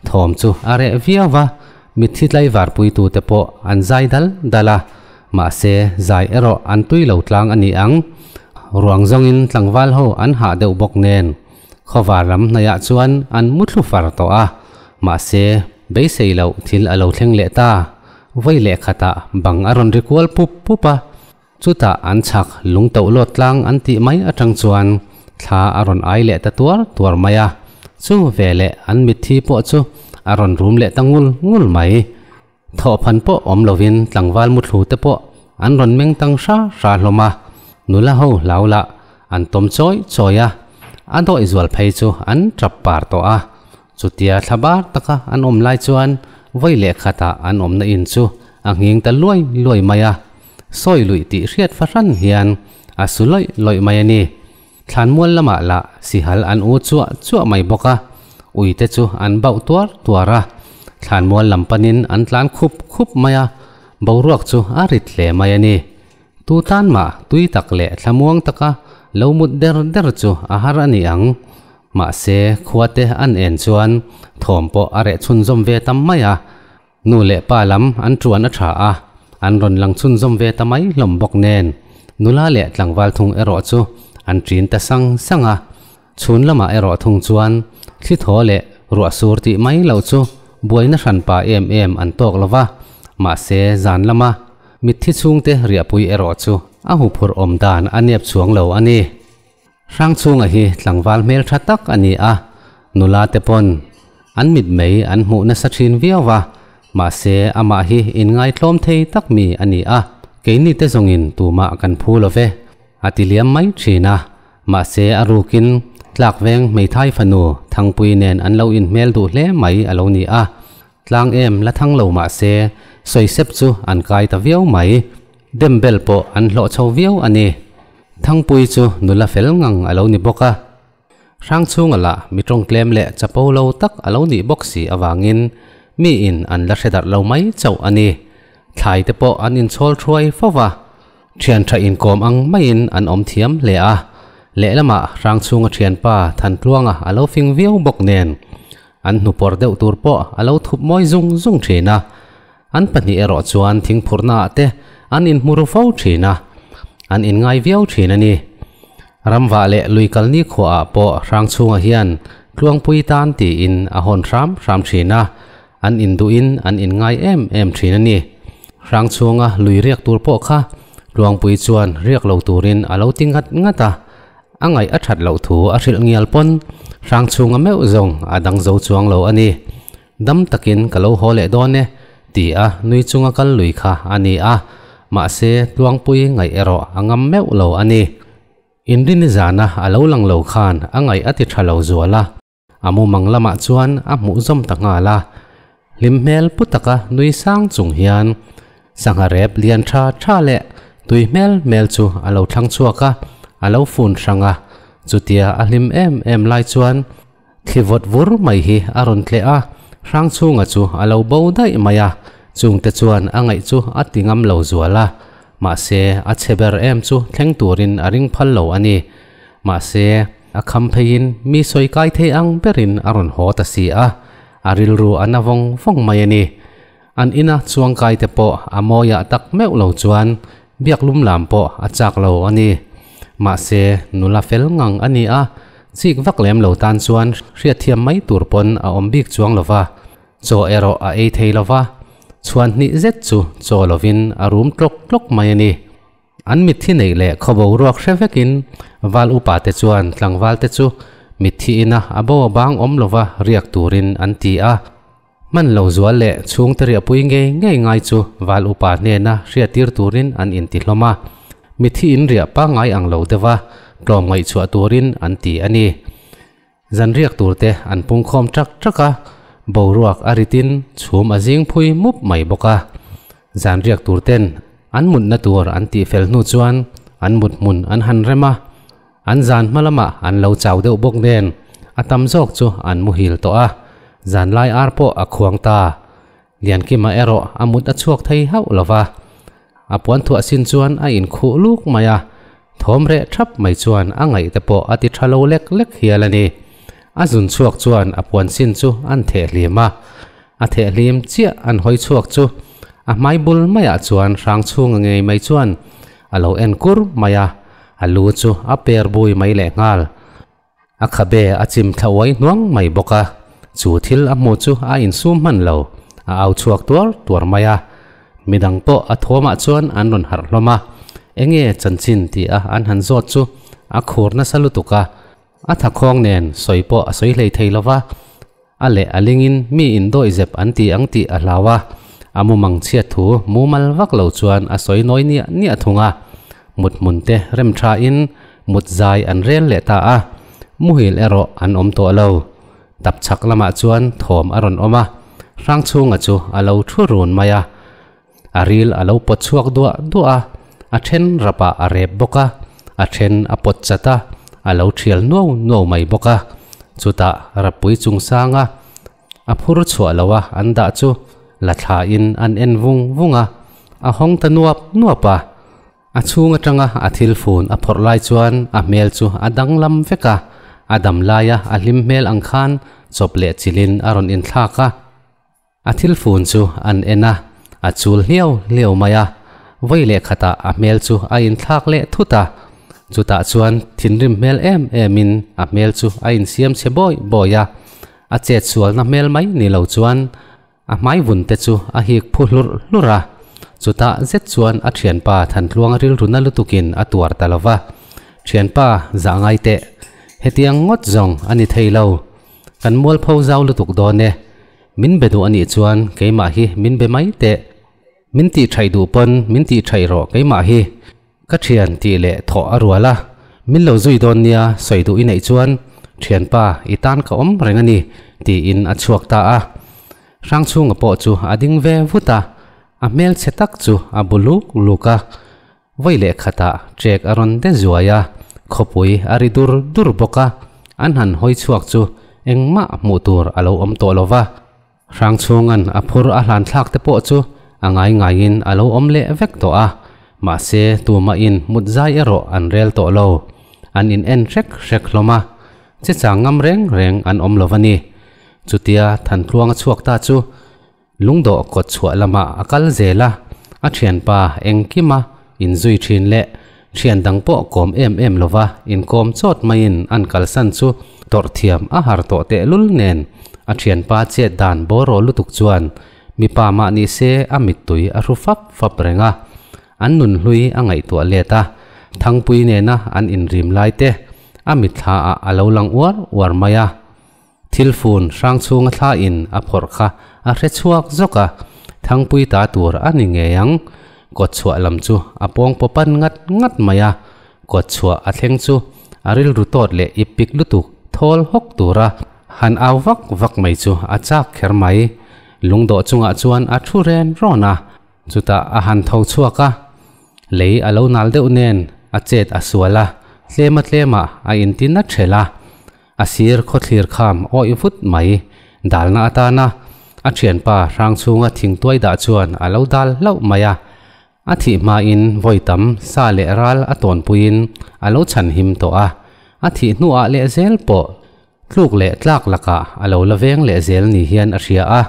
thawm chu a reh viau va, mitthi tlaivar puitute pawh an zai dal dal a. Mahse, zai erawh an tui lo tlang a ni ang. Ruang zawngin tlangval ho an hah deuh bawk nen. Khawvar lam hnaiah chuan an mu thlu far tawh a. Mahse, beisei loh thil a lo thleng leh ta. Vawi leh khatah bang a rawn ri kual pup pup a. Chutah an chhak lung toh lawt tlang an tih mai atang chuan thla a rawn ai leh ta tuar tuar mai a. Chu veleh an mitthi pawh chu a rawn rum leh ta ngul ngul mai. Thawhphan pawh awm lovin tlangval muthlu te pawh an rawn meng tang hra hra hlawm a, nula ho hlau lah an tawm chawi chawi a, a dawih zual phei chu an tap par tawh a. Chutia thlabar taka an awm lai chuan vawi leh khatah an awmna in chu a nghing ta luai luai mai a, sawi luih tih hriat fahran hian a su lawih lawih mai a ni. Thlanmual lamah lah sihal an u chuah chuah mai bawk a, uite chu an bauh tuar tuar a, thlanmual lam panin an tlan khup khup mai a, boruak chu a rit hle mai a ni. Tu tan mah tui tak leh thlamuang taka lo mut der der chu a har a ni ang. Mahse, khuate an en chuan thawm pawh a reh chhunzawm ve ta mai a, nu leh pa lam an tuan a tha a, an rawn lang chhunzawm ve ta mai hlawm bawk nen, nula leh tlangval thung erawh chu an ṭin ta sang sang a. Chhun lamah erawh thung chuan thli thaw leh ruah sur tih mai loh chu buaina hranpa em em an tawk lo va, mahse zan lama mitthi chhungte riahpui erawh chu a huphurh awm dan a nep chhuang lo a ni. Hrangchhunga hi tlangval hmel tha tak a ni a, nula te pawn an mitmei an hmuh nasa thin viau va, mahse amah hi inngaitlawm thei tak mi a ni a, keini te zawngin tumah kan phu lo ve, a ti liam mai thin a, mahse a rukin tlakveng hmeithai fanu Thangpui nen an lo inhmel duh hle mai a lo ni a, tlang em la thang lo mahse sawisep chu an kai ta viau mai, dembel pawh an hlawh chho viau a ni. Thangpui chu nula fel ngang a lo ni bawk a, Hrangchhunga lah mi tawngtlem leh chapo lo tak a lo nih bawk si avangin miin an la hre darh lo mai chauh a ni. Thlai te pawh an inchhawl thuai fo va, thian tha inkawm ang maiin an awm thiam hle a. Lehlamah Hrangchhunga thianpa Thantluanga a lo fing viau bawk nen an hnupawr deuh tur pawh a lo thup mawi zung zung thin a. An pahnih erawh chuan thingphurhnaah te an inhmu ru fo thin a, an inngai viau thin a ni. Ramvah leh lui kalni khuaah pawh Hrangchhunga hian Tluangpui tan tiin a hawn hram hram thin a, an induhin an inngai em em thin a ni. Hrangchhunga lui riak tur pawh kha Tluangpui chuan riak lo turin a lo ti ngat ngat a, a ngaih a that loh thu a hrilh ngial pawn Hrangchhunga meuh zawng a dang zo chuang lo a ni. Dam takin ka lo haw leh dawn e, ti a nui chunga kal lui kha a ni a, mahse Tluangpui ngaih erawh a ngam meuh lo a ni. Inrini zana a lo lang lo khan a ngaih a ti tha lo zual a, a mumang lamah chuan a hmuh zawm ta nghal a. Hlim hmel pu taka nui sang chung hian sangha rep lian tha tha leh tui hmel hmel chu a lo thlang chhuak a, a lo fun hrang a, chutia a hlim em em lai chuan Thli vawt vur mai hi a rawn tleh a, Hrangchhunga chu a lo bo daih mai a, chungte chuan a ngaih chu a ti ngam lo zual a, mahse a chhe ber em chu thleng turin a ring phal lo a ni. Mahse a kham pheiin mi sawi kai thei ang berin a rawn haw ta si a, a rilru a na vawng vawng mai a ni. An ina chuangkai te pawh a mawiah tak meuh lo chuan biak lum lam pawh a chak lo a ni. Mahse, nula fel ngang a ni a, chik vak lem lo tan chuan hriatthiam mai tur pawn a awm bik chuang lo va, chaw erawh a ei thei lo va, chhuan hnih zet chu chaw lovin a rum tlawk tlawk mai a ni. An mitthi neih leh khaw boruak hre vekin val upa te chuan tlangval te chu mitthi ina a bo a bang awm lova riak turin an ti a. Hman lo zual leh chhungte riahpui ngei ngei ngai chu val upa hnena hriattir turin an inti hlawm a, mithi in riah pangngai ang lo deuha tlawm ngaihchhuah turin an ti a ni. Zan riak turte an pungkhawm ṭak ṭak a, boruak a ritin chhum a zing phui mup mai bawk a. Zan riak turten an mutna tur an tihfel hnu chuan an mut hmun an han rem a, An zan hma lamah an lo chau deuh bawk nen a tam zawk chu an muhil tawh a, zanlai ar pawh a khuang ta. Liankima erawh a mut a chhuak thei hauh lo va, a puan thuah sin chuan a inkhuh luk mai a, thawm reh thap mai chuan a ngaih te pawh a ti tha lo lek lek hial a ni. A zun chhuak chuan a puan sin chu an theh hlim a, a theh hlim chiah an hawi chhuak chu a hmai bul maiah chuan hrang chhunga ngei mai chuan a lo en kur mai a, a lu chu a per bui mai lehnghal. A khabe a chim thla uai hnuang mai bawk a, chu thil a hmuh chu a insum hman lo, a au chhuak tuar tuar mai a. Midang pawh a thuamah chuan an rawn harh hlawm a, enge chanchin tih a an han zawt chu a khur nasa lutuk a, a thakhawng nen sawi pawh a sawi hlei thei lo va. A leh a lingin mi indawihzep an ti ang tih a hlau a, a mumang chhiat thu mumal vak lo chuan a sawi nawi niah niah thung a. Mut hmun te rem thain mut zai an rel leh ta a, muhil erawh an awm tawh lo. Tapchhak lamah chuan thawm a rawn awm a, Hrangchhunga chu a lo thu run mai a. A ril a lo pawt chhuak duah duah a, a then rapah a rep bawk a, a then a pawt chat a, a lo thial nuau nuau mai bawk a. Chutah Rappui chungsanga a phur chhuah loha an dah chu la thlain an en vung vung a, a hawng ta nuap nuap a. A chhung atanga a thil fun a phawrh lai chuan a hmel chu a danglam vek a, a dam laia a hlim hmel ang khan chawp leh chilhin a rawn inthlak a. A thil fun chu an en a, a chul hliau hliau mai a, vawi leh khatah a hmel chu a inthlak leh thut a. Chutah chuan thinrim hmel em emin a hmel chu a insiam chhe bawi bawi a, a chet sualna hmel mai ni lo chuan A hmai vun te chu a hik phu hlurh hlurh a, chutah zet chuan a thianpa Thantluang rilruna lutukin a tuar ta lo va, Thianpa, zah ngai teh, hetiang ngawt zawng a ni thei lo. Kan mualpho zau lutuk dawn e. Min be duh a nih chuan keimah hi min be mai teh. Min tih thaih duh pawn min tih thaih rawh keimah hi. Ka thian tih leh thawh a rual a, min lo zui dawn nia sawi duh i neih chuan thianpa i tan ka awm reng a ni tiin a chhuak ta a. Hrangchhunga pawh chu a ding ve vut a, a hmel chhe tak chu a bu luk luk a. Vawi leh khatah trek a rawn de zuai a, khawpui a ri dur dur bawk a, an han hawi chhuak chu engmah hmuh tur a lo awm tawh lo va. Hrangchhunga'n a phur a hlan thlak te pawh chu a ngai ngaiin a lo awm leh vek tawh a, mahse tumahin mut zai erawh an rel tawh lo. An in en hrek hrek hlawm a, che chang ngam reng reng an awm lo va ni. Chutia Thantluanga chhuak ta chu lungdawh kawt chhuah lamah a kal zel a, a thianpa engkima inzui thin leh thian dang pawh kawm em em lova inkawm chawt maiin an kalsan chu tawrh thiam a har tawh tehlul nen a thianpa chet dan bawraw lutuk chuan mipa mah ni se a mittui a hru fap fap reng a, an nunhlui a ngaihtuah let a, Thangpui nena an inrim lai te a mitthla ah a lo lang uar uar mai a. Thil fun hrang chhunga thla in a phawrh kha a hre chhuak zawk a, Thangpui ta tur a ni ngei ang. Kawt chhuah lam chu a pawng paw pan ngat ngat mai a, kawt chhuah a thleng chu a rilru tawt leh ip pik lutuk thawl hawk tura han au vak vak mai chu a chak kher mai. Lungdawh chungah chuan a thu ren rawn a, chutah a han tho chhuak a, lei a lo nal deuh nen a chet a sual a, tlema tlemah a inti na thelh a. A sir khawthlir kham awih vut mai. Dalna atana a thianpa hrang chhunga thingtuai dah chuan a lo dal hlauh mai a. A thih hmain vawi tam sa leh ral a tawnpuiin a lo chhan him tawh a. A thih hnuah leh zel pawh tluk leh tlak lakah a lo la veng leh zel ni hian a hria a.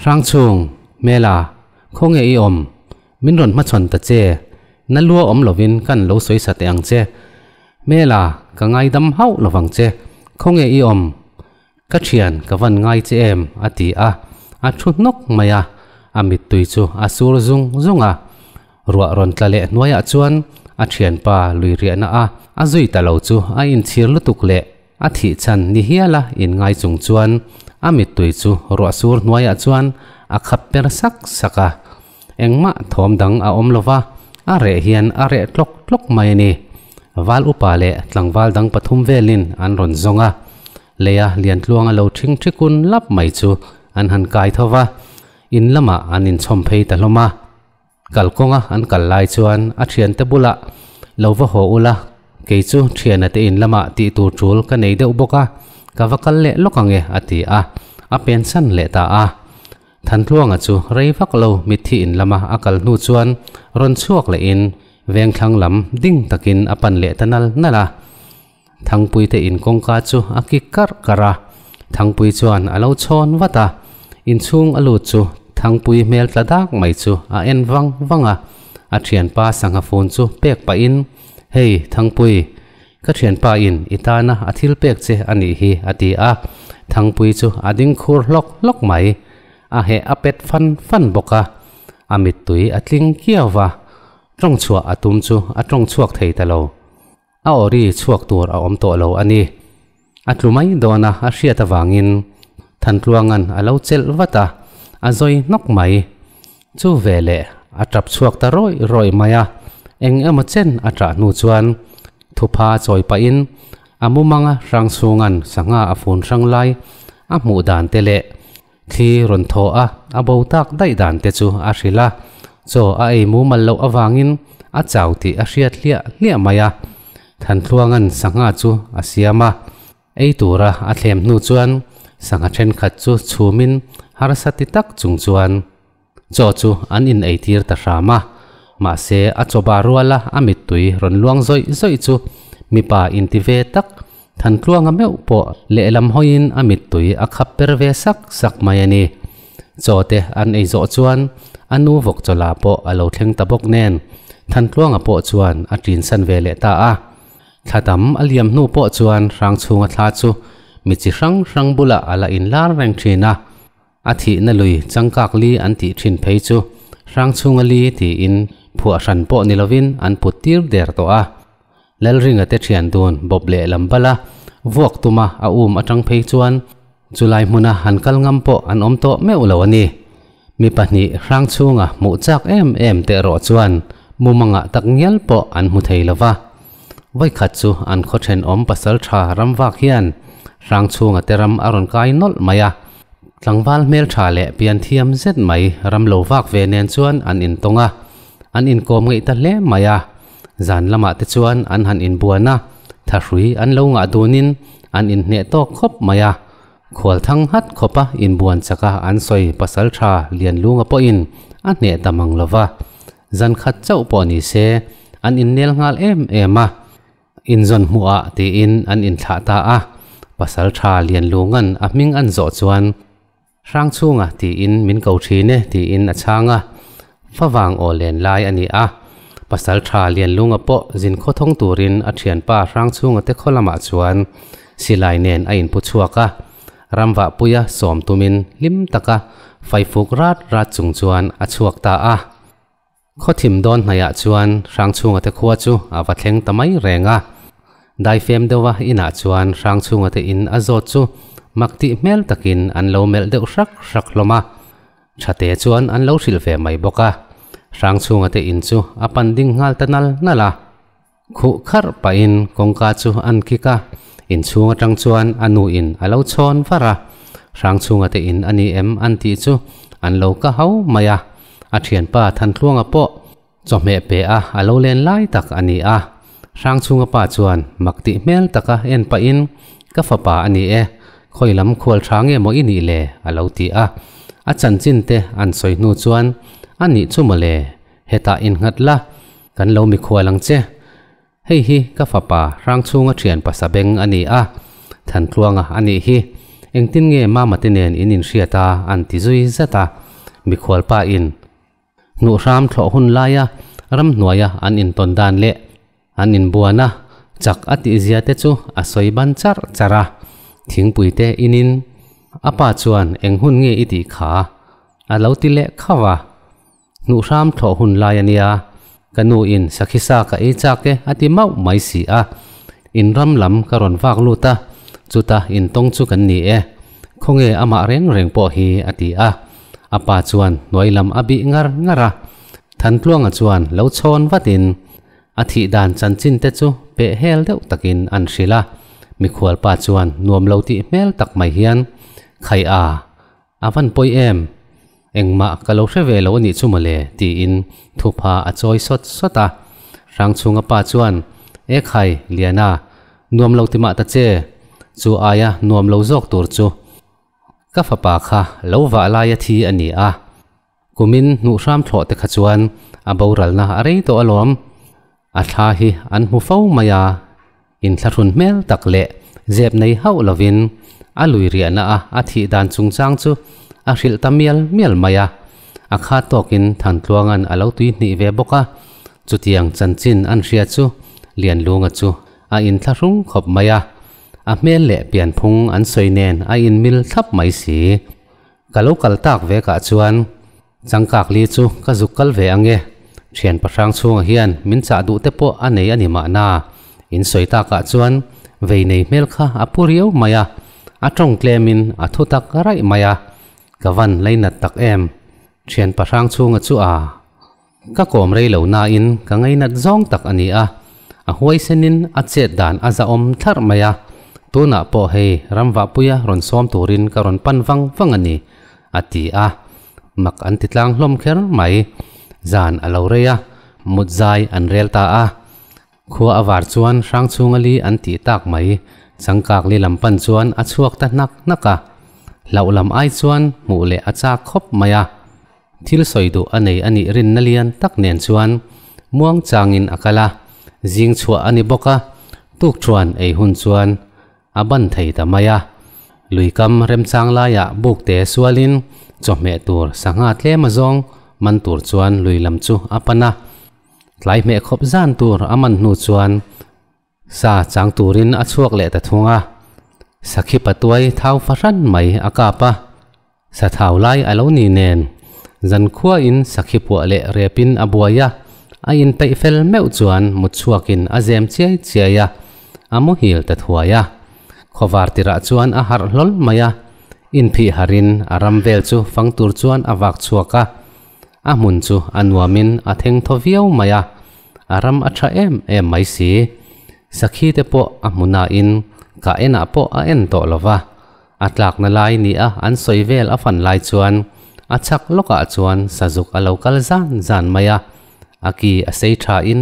Hrang chhung, Hmela, khawnge i awm? Min rawn hmachhawn ta che. Na lua awm lovin kan lo sawi sa teh ang che. Hmela, ka ngaidam hauh lovang che. Khawnge i awm? Ka thian, ka van ngai che em? a ti a. A thu hnawk mai a. A mittui chu a sur zung zung a. Ruah rawn tla leh hnuaiah chuan a thianpa lui riahna a a zui ta lo chu a inchhir lutuk leh a thih chhan ni hiala inngai chung chuan a mittui chu ruah sur hnuaiah chuan a khap per sak sak a. Engmah thawm dang a awm lova, a reh hian a reh tlawk tlawk mai a ni. Val upa leh tlangval dang pathum velin an rawn zawng a, leia Liantluanga lo ṭhing ṭhikun lap mai chu an han kai tho va, in lamah an inchhawm phei ta hlawm a. Kalkawnga an kal lai chuan a thiante bulah, Lo va haw ula, kei chu thiana te in lamah tih tur tul ka nei deuh bawk a, ka va kal leh lawk ang e, a ti a, a pensan leh ta a. Thantluanga chu rei vak lo mitthi in lama a kal hnu chuan rawn chhuak lehin vengthlang lam ding takin a pan leh ta nal nal a. Thangpuite in kawngka chu a kik karh karh a, Thangpui chuan a lo chhawn vat a, inchhung a lut chu Thangpui hmel tla dak mai chu a en vang vang a, a thianpa sangha fun chu pek pahin, Hei Thangpui, ka thianpa in i tana a thil pek che a nih hi a ti a, Thangpui chu a ding khur hlawk hlawk mai, a heh a pet fan fan bawk a, a mittui a tling kiau va, tawng chhuah a tum chu a tawng chhuak thei ta lo. A awri chhuak tur a awm tawh lo a ni. A tlu mai dawn a a hriat avangin Thantluanga'n a lo chelh vat a, a zawi hnawk mai. Chu veleh a tap chhuak ta rawih rawih mai a, eng emaw chen a ṭah hnu chuan thupha chawi pahin a mumanga hrang chhunga'n sangha a fun hrang lai a hmuh dan te leh thli rawn thaw a a bo tak daih dan te chu a hrilh a, chaw a ei mumal loh avangin a chau tih a hriat hliah hliah mai a. Thantluanga'n sangha chu a siam a, ei tura a thlem hnu chuan sangha thenkhat chu chhumin harsa ti tak chung chuan chaw chu an in eitir ta hram a, mahse a chaw bar ruala a mittui rawn luang zawih zawih chu mipa inti ve tak Thantluanga meuh pawh lehlam hawiin a mittui a khap per ve sak sak mai a ni. Chaw te an ei zawh chuan a nu vawk chawla pawh a lo thleng ta bawk nen Thantluanga pawh chuan a ṭinsan ve leh ta a. Thla tam a liam hnu pawh chuan Hrangchhunga thla chu mi chi hrang hrang bulah a la inlar reng ṭhin a. A thihna lui changkak li an tih ṭhin phei chu Hrangchhunga li tiin phuah hran pawh ni lovin an put tir der tawh a. Lalringa te ṭhian dun bawp leh lam bala vuak tuma a um aṭang phei chuan chulai hmuna han kal ngam pawh an awm tawh meuh lo a ni. Mi pahnih Hrangchhunga hmuh chak em em teh erawh chuan mumangah tak ngial pawh an hmu thei lo va. Vawikhat chu an khaw ṭhenawm pasal ṭha ram vak hian Hrangchhunga te ram a rawn kai nawlh mai a. Tlangval hmelṭha leh pianthiam zet mai ram lo vak ve nen chuan an intawng a, an inkawm ngeih ta hle mai a. Zan lamah te chuan an han inbuan a, thahrui an lo ngah dunin an inhneh tawk khawp mai a. Khual thang hat khawpa inbuan chaka an sawi pasal tha Lianlunga pawhin a hneh ta mang lo va, zan khat chauh pawh ni se an innel nghal em em a, inzawn hmuhah tiin an inthlah ta a. Pasal tha Lianlunga'n a hming an zawh chuan Hrangchhunga tiin min ko thin e tiin a chhang a, favang aw len lai a ni a. Pasal tha Lianlunga pawh zin khaw thawng turin a thianpa Hrangchhunga te khaw lamah chuan silai nen a inpu chhuak a. Ramvahpuia sawm tumin hlim taka faifuk rat rat chung chuan a chhuak ta a. Khaw thim dawn hnaihah chuan Hrangchhunga te khua chu a va thleng ta mai reng a. Daifem deuha inah chuan Hrangchhunga te in a zawt chu mak tih hmel takin an lo melh deuh hrak hrak hlawm a. Thate chuan an lo hrilh ve mai bawk a. Hrangchhunga te in chu a pan ding nghal ta nal nal a. Khuh kharh pahin kawngka chu an kik a, inchhung atang chuan a nu in a lo chhawn var a, Hrangchhunga te in a ni em an tih chu an lo ka hau mai a, a thianpa Thantluanga pawh chawhmeh pe a a lo len lai tak a ni a, Hrangchhunga pa chuan mak tih hmel taka en pahin ka fapa a ni e, khawi lam khual tha nge maw i nih le a lo ti a, a chanchin te an sawi hnu chuan a nih chu mawle Hetah innghat la, kan lo mikhual ang che. Hei hi ka fapa Hrangchhunga thian pasa beng a ni a, Thantluanga a nih hi. Engtin nge Mama te nen in inhriat a an ti zui zat a. Mikhual pa in hnuh hram thlawh hun laia ramhnuaia an intawn dan leh an inbuan a, chak a tihzia te chu a sawi ban charh charh a. Thingpui te inin a pa chuan eng hun nge i tih kha a lo ti leh khauh a. Hnuh hram thlawh hun lai a nia, ka nu in sakhisa ka ei chak e a ti mauh mai si a. In ram lam ka rawn vak lut a, chuta in tawng chu kan ni e. Khawnge amah reng reng pawh hi a ti a. A pa chuan hnuai lam a bih ngar ngar a. Thantluanga chuan lo chhawn vatin a thih dan chanchin te chu peh hel deuh takin an hrilh a. Mikhual pa chuan nuam lo tih hmel tak mai hian, Khai a, A van pawi em? Engmah ka lo hre ve lo a nih chu mawle, tiin thupha a chawi sawt sawt a. Hrangchhunga pa chuan, E khai, Liana, nuam lo ti mah ta che, chu aia nuam lo zawk tur chu ka fapa kha lo vah laia thi a ni a. Kumin hnuh hram thlawh te kha chuan a boralna a rei tawh alawm. A thla hi an hmu fo mai a, inthlahrun hmel tak leh zep nei hauh lovin a lui riahna a a thih dan chungchang chu a hrilh ta mial mial mai a. A kha tawkin Thantluanga'n a lo tui hnih ve bawk a, chutiang chanchin an hria chu Lianlunga chu a inthlahrung khawp mai a. A hmel leh pianphung an sawi nen a inmil thlap mai si. Ka lo kal tak ve kah chuan changkak li chu ka zuk kal ve ang e, thian pahrang chhungah hian min chah duh te pawh a nei a ni mahna, in sawi takah chuan vei nei hmel kha a pu riau mai a, a tawng tlemin a thu tak raih mai a, ka van leinat tak em, thian pahrang chhunga chu a. Ka kawm rei lo nain ka ngainat zawng tak a ni a, a huaisenin a chet dan a zahawm thlarh mai a, Tunah pawh hei ramvahpuia rawn sawm turin ka rawn pan vang vang a ni, a ti a. Mak an ti tlang hlawm kher mai. Zan a lo rei a, mut zai an rel ta a. Khua a var chuan Hrangchhunga li an tih tak mai. Changkak li lam pan chuan a chhuak ta hnak hnak a. Hlauh lam ai chuan hmuh leh a chak khawp mai a. Thil sawi duh a nei a nih rinna lian tak nen chuan muang changin a kal a, zing chhuah a ni bawk a, tuk chuan ei hun chuan a ban thei ta mai a. Luikam remchang laiah buk te sualin chawhmeh tur sangha tlem azawng man tur chuan lui lam chu a pan a. Tlai hmeh khawp zan tur a man hnu chuan Sa chang turin a chhuak leh ta thung a, sakhi patuai thau fahran mai a kap a, sa thau lai a lo ni nen zankhuain sakhi puah leh repin a buai a, a inpeih fel meuh chuan mut chhuakin a zem chiai chiai a, a muhil ta thuai a. Khawvar tirah chuan a harh hlawl mai a, inphih harin a ram vel chu fang tur chuan a vak chhuak a, A hmun chu a nuamin a theng thaw viau mai a, a ram a tha em em mai si. Sakhi te pawh a hmu nain ka enah pawh a en tawh lo va, a tlakna lai ni a an sawi vel a fan lai chuan a chhak lawkah chuan sazuk a lo kal zan zan mai a, a ki a sei thain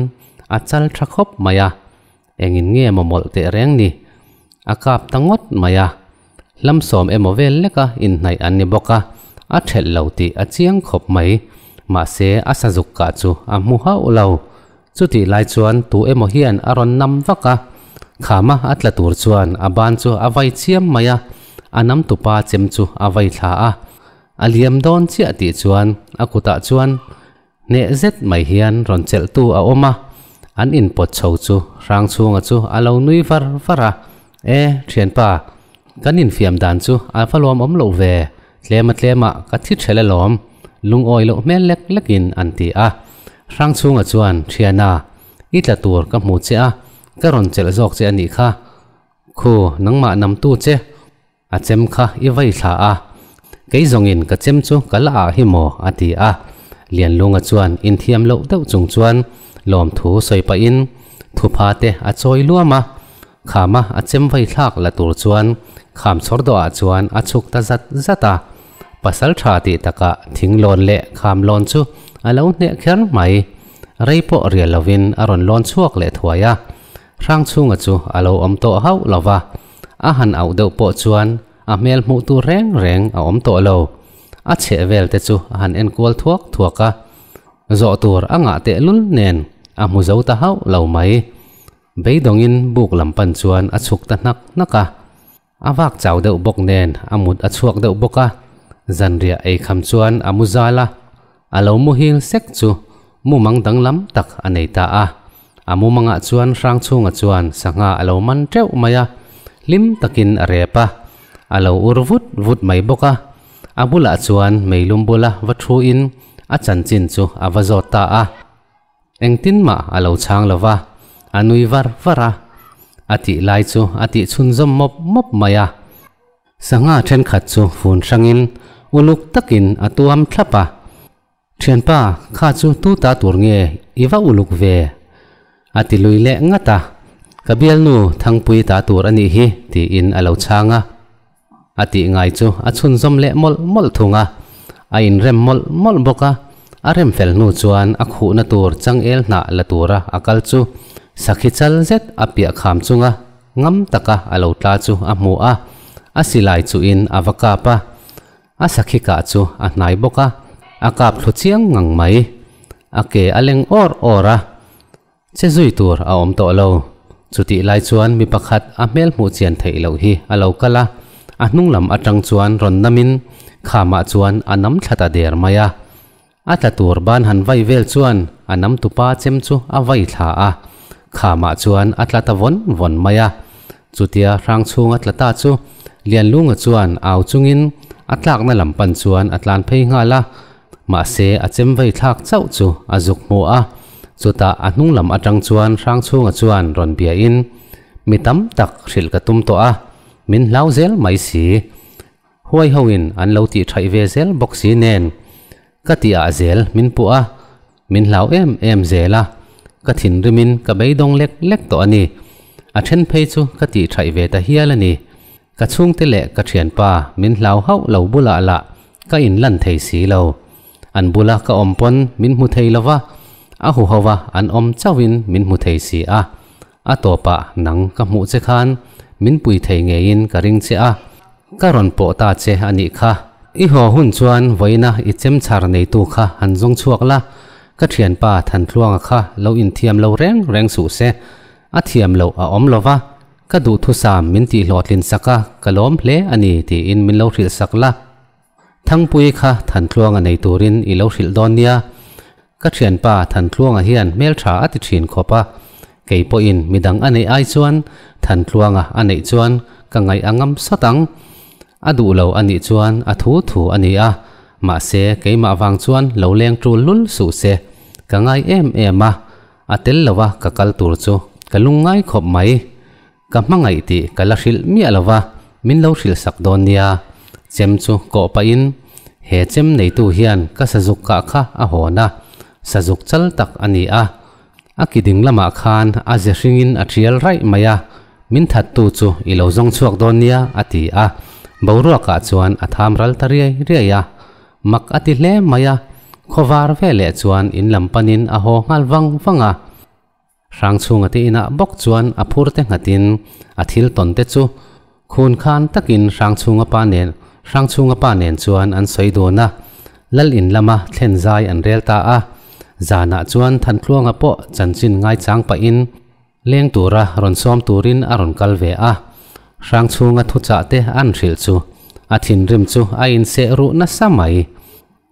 a chal tha khawp mai a, Engin nge maw mawlh teh reng ni? A kap ta ngawt mai a. Hlamsawm emaw vel leka inhnaih an ni bawk a, a thelh lo tih a chiang khawp mai. Mahse, a sazuk kah chu a hmu hauh lo. Chutih lai chuan tu emaw hian a rawn nam vak a. Khama a tla tur chuan a ban chu a vai chiam mai a, a nam tupa chem chu a vai thla a. A liam dawn chiah tih chuan a kutah chuan Hneh zet mai hian rawn chelhtu a awm a, an inpawt chho chu Hrangchhunga chu a lo nui var var a, E, thianpa, kan infiam dan chu a va lawmawm loh ve, tlema tlemah ka thi ṭhelh alawm, lungawi loh hmel lek lekin an ti a. Hrangchhunga chuan, Thiana, i tla tur ka hmu che a, ka rawn chelh zawk che a nih kha, khu nangmah namtu che, A chem kha i vai thla a, kei zawngin ka chem chu ka la ah hi maw? a ti a. Lianlunga chuan inthiam loh deuh chung chuan lawmthu sawi pahin thupha te a chawi luam a. Khama a chem vai thlak la tur chuan kham chhawr dawhah chuan a chhuk ta zat zat a. Pasal tha tih takah thing lawn leh kham lawn chu a lo hneh kher mai. Rei pawh rial lovin a rawn lawn chhuak leh thuai a. Hrangchhunga chu a lo awm tawh hauh lo va. A han auh deuh pawh chuan a hmel hmuh tur reng reng a awm tawh lo. A chheh vel te chu a han en kual thuak thuak a, zawh tur a ngah teh lul nen a hmu zo ta hauh lo mai. Beidawngin buk lam pan chuan a chhuk ta hnak hnak a. A vak chau deuh bawk nen a mut a chhuak deuh bawk a, zanriah ei kham chuan a mu zal a. A lo muhil sek chu mumang danglam tak a nei ta a. A mumangah chuan Hrangchhunga chuan sangha a lo man teuh mai a, hlim takin a rep a, a lo ur vut vut mai bawk a. A bulah chuan meilum bula va thuin a chanchin chu a va zawt ta a. Engtin mah a lo chhang lo va, a nui var var a. A tih lai chu a tih chhunzawm mawp mawp mai a. Sangha thenkhat chu fun hrangin uluk takin a tuam thlap a. Thianpa, kha chu tu ta tur nge i va uluk ve? A ti lui leh ngat a. Ka bialnu Thangpui ta tur a nih hi, tiin a lo chhang a. A tih ngai chu a chhunzawm leh mawlh mawlh thung a. A inrem mawlh mawlh bawk a. A rem fel hnu chuan a khuhna tur changel hnah la tura a kal chu sakhi chal zet a piah kham chunga ngam taka a lo tla chu a hmu a. A silai chuhin a va kap a. A sakhi kah chu a hnai bawk a, a kap thlu chiang ngang mai. A ke a leng awr awr a, che zui tur a awm tawh lo. Chutih lai chuan mi pakhat a hmel hmuh chian theih loh hi a lo kal a, a hnung lam atang chuan rawn namin khamah chuan a nam thla ta der mai a. A tla tur ban han vai vel chuan a nam tupa chem chu a vai thla a, khamah chuan a tla ta vawn vawn mai a. Chutia hrang chhunga tla ta chu Lianlunga chuan au chungin a tlakna lam pan chuan a tlan phei nghal a, mahse a chem vai thlak chauh chu a zuk hmu a. Chutah a hnung lam atang chuan hrang chhunga chuan rawn biain, Mi tam tak hrilh ka tum tawh a, min hlau zel mai si. Huai hoin an lo tih thaih ve zel bawk si nen ka tih ah zel min puh a, min hlau em em zel a, ka thinrimin ka beidawng lek lek tawh a ni. A then phei chu ka tih thaih ve ta hial a ni. Ka chhungte leh ka thianpa min hlau hauh lo bulah lah ka inlan thei si lo. An bula ka awm pawn min hmu thei lo va, a huho va an awm chauhin min hmu thei si a. A tawpah nang ka hmuh che khan min pui thei ngeiin ka ring che a, ka rawn pawh ta che a nih kha. I haw hun chuan vawiina i chem chhar neitu kha han zawng chhuak la, ka thianpa Thantluanga kha lo inthiam lo reng reng suh se, a thiam loh a awm lo va, ka duhthusam min tihhlawhtlin sak a, ka lawm hle a ni tiin min lo hrilh sak la. Thangpui kha Thantluanga nei turin i lo hrilh dawn nia. Ka thianpa Thantluanga hian hmeltha a ti thin khawp a, kei pawhin midang a neih ai chuan Thantluanga a neih chuan ka ngaih a ngam sawt ang. A duh lo a nih chuan a thu thu a ni a, mahse keimah vang chuan lo leng tul lul suh se. Ka ngai em em a, a tel lo a ka kal tur chu ka lungngai khawp mai. Ka hmangaih tih ka la hrilh miah lo va, min lo hrilh sak dawn nia. Chem chu kawh pahin, He chem neitu hian ka sazuk kah kha a hawn a, sazuk chal tak a ni a. A ki ding lamah khan a ze hringin a thial raih mai a, min thattu chu i lo zawng chhuak dawn nia, a ti a. Boruakah chuan a tham ral ta riai riai a. Mak a ti hle mai a, khawvar veleh chuan in lam panin a haw nghal vang vang a. Hrangchhunga te inah bawk chuan a phur te nghatin a thil tawn te chu khun khan takin Hrangchhunga pa nen Hrangchhunga pa nen chuan an sawi dun a, Lal in lama thlen zai an rel ta a. Zanah chuan Thantluanga pawh chanchin ngaichang pahin leng tura rawn sawm turin a rawn kal ve a. Hrangchhunga thuchah te an hrilh chu a thinrim chu a inseh ruh nasa mai.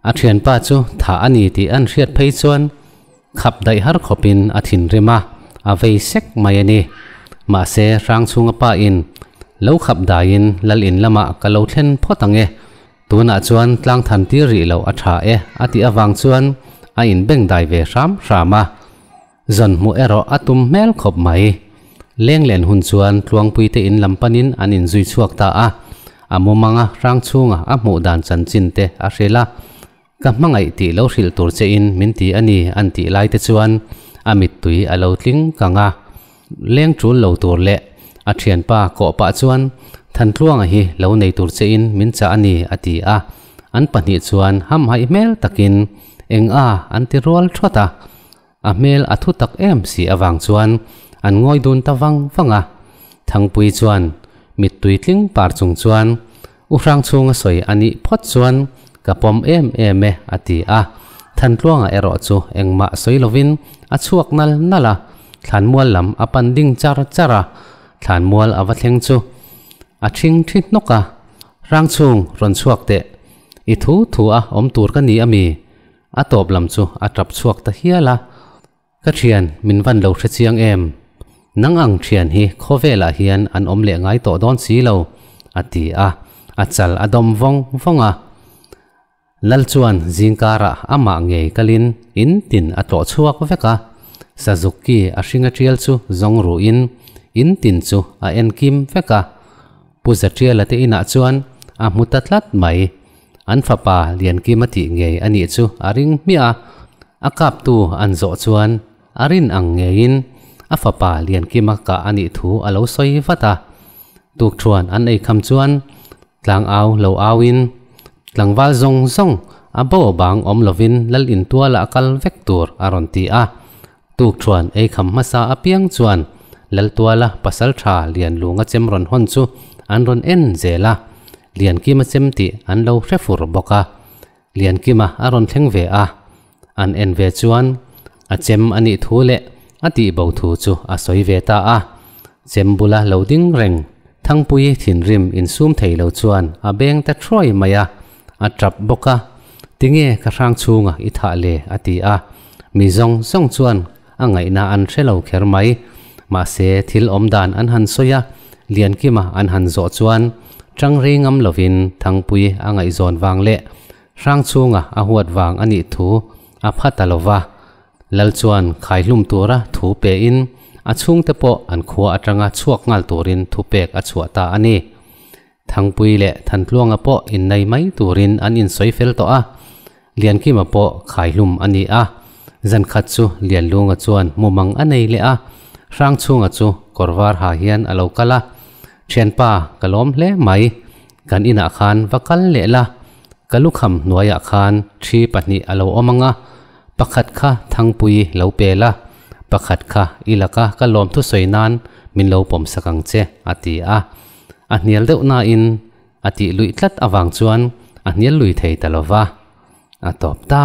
A thianpa chu thah a ni tih an hriat phei chuan khap daih har khawpin a thinrim a, a vei sek mai a ni. Mahse, Hrangchhunga pa in lo khap daiin Lal in lamah ka lo thlen phawt ang e, tunah chuan tlang than tir rih loh a tha e a tih avang chuan a inbeng dai ve hram hram a. Zan hmuh erawh a tum hmel khawp mai. Lenglen hun chuan Tluangpui te in lam panin an inzui chhuak ta a. A mumanga hrang chhunga a hmuh dan chanchin te a hrilh a. Ka hmangaih tih lo hrilh tur che in min ti a ni an tih lai te chuan a mittui a lo tling kang a. Leng tul lo tur leh a thianpa kawh pah chuan Thantluanga hi lo nei tur che in min chah a ni a ti a. An pahnih chuan hamhaih hmel takin eng a an ti rual thawt a. A hmel a thu tak em si avang chuan an ngawi dun ta vang vang a. Thangpui chuan mittui tling par chung chuan, U Hrangchhunga sawi a nih phawt chuan ka pawm em em e a ti a. Thantluanga erawh chu engmah sawi lovin a chhuak nal nal a, thlanmual lam a pan ding char char a. Thlanmual a va thleng chu a thing thi hnawk a, Hrangchhung rawn chhuak teh, i thu thu a awm tur ka ni a mi? A tawp lam chu a tap chhuak ta hial a, Ka thian, min van lo hre chiang em? Nang ang thian hi khawvelah hian an awm leh ngai tawh dawn si lo, a ti a, a chal a dawm vawng vawng a. Lal chuan zingkarah amah ngei kalin in tin a tlawh chhuak vek a, Sazuk-ki a hringa tial chu zawng ruhin in tin chu a en kim vek a. Pu Zatiala te inah chuan a hmu ta tlat mai. An fapa Liankima tih ngei a nih chu a ring hmiah a, a kaptu an zawh chuan a rin ang ngeiin a fapa Liankima kah a nih thu a lo sawi vat a. Tukṭhuan an ei kham chuan tlangau lo auin tlangval zawng zawng a bo bang awm lovin Lal intualah kal vek tur a rawn ti a. Tukṭhuan ei kham hmasa apiang chuan Laltuala pasalṭha Lianlunga chem rawn hawn chu an rawn en zel a, Liankima chem tih an lo hre fur bawk a. Liankima a rawn thleng ve a, an en ve chuan a chem a nih thu leh a tihbo thu chu a sawi ve ta a. Chem bula lo ding reng Thangpui thinrim insum thei lo chuan a beng ta thuai mai a, a tap bawk a, Tinge ka hrang chhunga i thah le? a ti a. Mi zawng zawng chuan a ngaihna an hre lo kher mai. Mahse, thil awm dan an han sawi a, Liankima an han zawh chuan tang rei ngam lovin Thangpui a ngaihzawn vang leh hrang chhunga a huat vang a nih thu a pha ta lo va. Lal chuan khaihlum tura thu pein a chhungte pawh an khua atanga chhuak nghal turin thupek a chhuah ta a ni. Thangpui leh Thantluanga pawh innei mai turin an insawi fel tawh a, Liankima pawh khaihlum a ni a. Zankhat chu Lianlunga chuan mumang a nei leh a. Hrangchhunga chu kawr var ha hian a lo kal a, Thianpa, ka lawm hle mai, kan inah khan va kal leh la, ka lukham hnuaiah khan thi pahnih a lo awm ang a, pakhat kha Thangpui lo pe la, pakhat kha i laka ka lawm thusawi nan min lo pawm sak ang che, a ti a. A hnial deuh nain a tih luih tlat avang chuan a hnial lui thei ta lo va, a tawp ta.